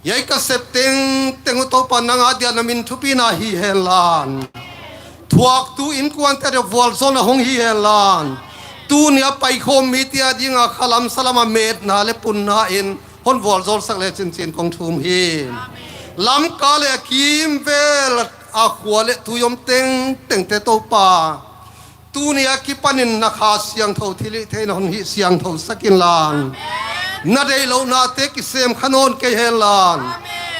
hiai ka sep tengteng uh Topa nang a dia na min thupina hi henla, thuaktu innkuante a dia vualzawlna hong hi henla, tuni a paikhawm mite a dinga khalam salam a metna le punna in hon vualzawlsak lecin ci-in kong thum hi. Lamka le a kimvel a khua le tui om tengtengte Topa, tuni a kipanin na Kha Siangtho thilhihtheihna hon hih siangthosak inla, na deih lohnate kisem kha nawn kei henla,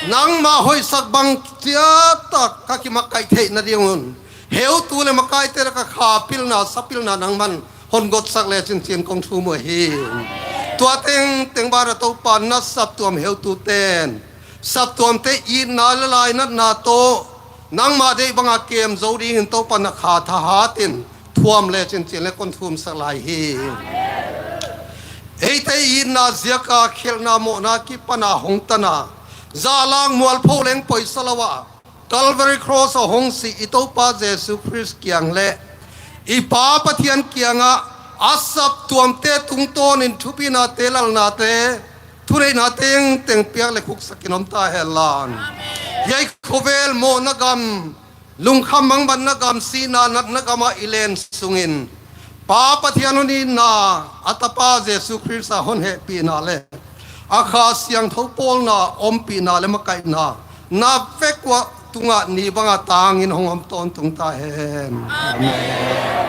nangmah hoihsak bang ciattak ka kimakaih theih nading un heutu le makaite le ka kha pilna sa pilna nangman hon gotsak lecin ci-in kong thum uh ahi. Tua tengteng banah Topa na saptuam heututen saptuamte itna le lainatna tawh nangmah deih banga kem zo dingin Topa na kha thahatin thuam lecin ci-in le kong thumsak lai hi. Eite itna ziaka khelhna mawhna kipana hong tana, zahlak mualpho leng poisa lo a Calvary Cross a hong sih i Topa Jesu Khrist kiang le i Pa Pathian kiangah a saptuamte tungtawnin thupinate, lalnate, thuneihna tengteng piak le khuksakin om ta henla, hiai khovel mawhna gam, lungkham mangbatna gam, sihna natna gamah i len sungin Pa Pathian hon itna, a Tapa Jesu Khrist a hon hehpihna le a Kha Siangtho pawlna ompihna le makaihna na vek uah tungah ni banga tangin hong om tawntung ta hen. Amen.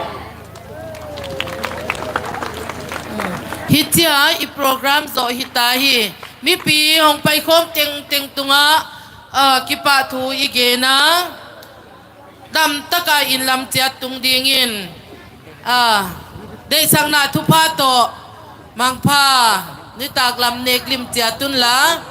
Hici-a i program zawh hita hi. Mipi hong paikhawm tengteng tungah, ah, kipahthu i gen a, damtaka inn lam ciat tung dingin, ah, deihsakna thupha tawh mangpha nitak lam nek lim ciat unla.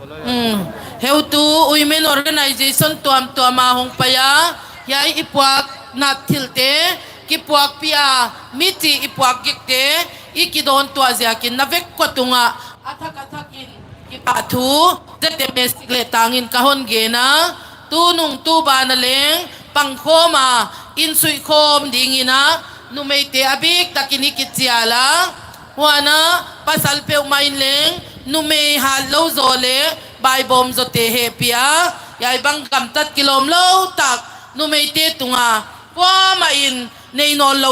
Um, heutu women organization tuamtuama hong pai a, hiai i puak nat thilte kipuakpih a, mici i puak gekte i kidawn tuah ziakin na vek kua tungah a thak a thakin kipahthu Z M S sik le tangin ka hon gen a, tunung tu bana leng pangkhawm a, inn suihkhawm dingin a, numeite a biktakin i kicial a, huan a pasal peuhmah in leng numei hat lo zaw le baibawm zawte hehpih a, hiai bang gamtat kilawm lo tak numeite tunga kuamah in nei nawn lo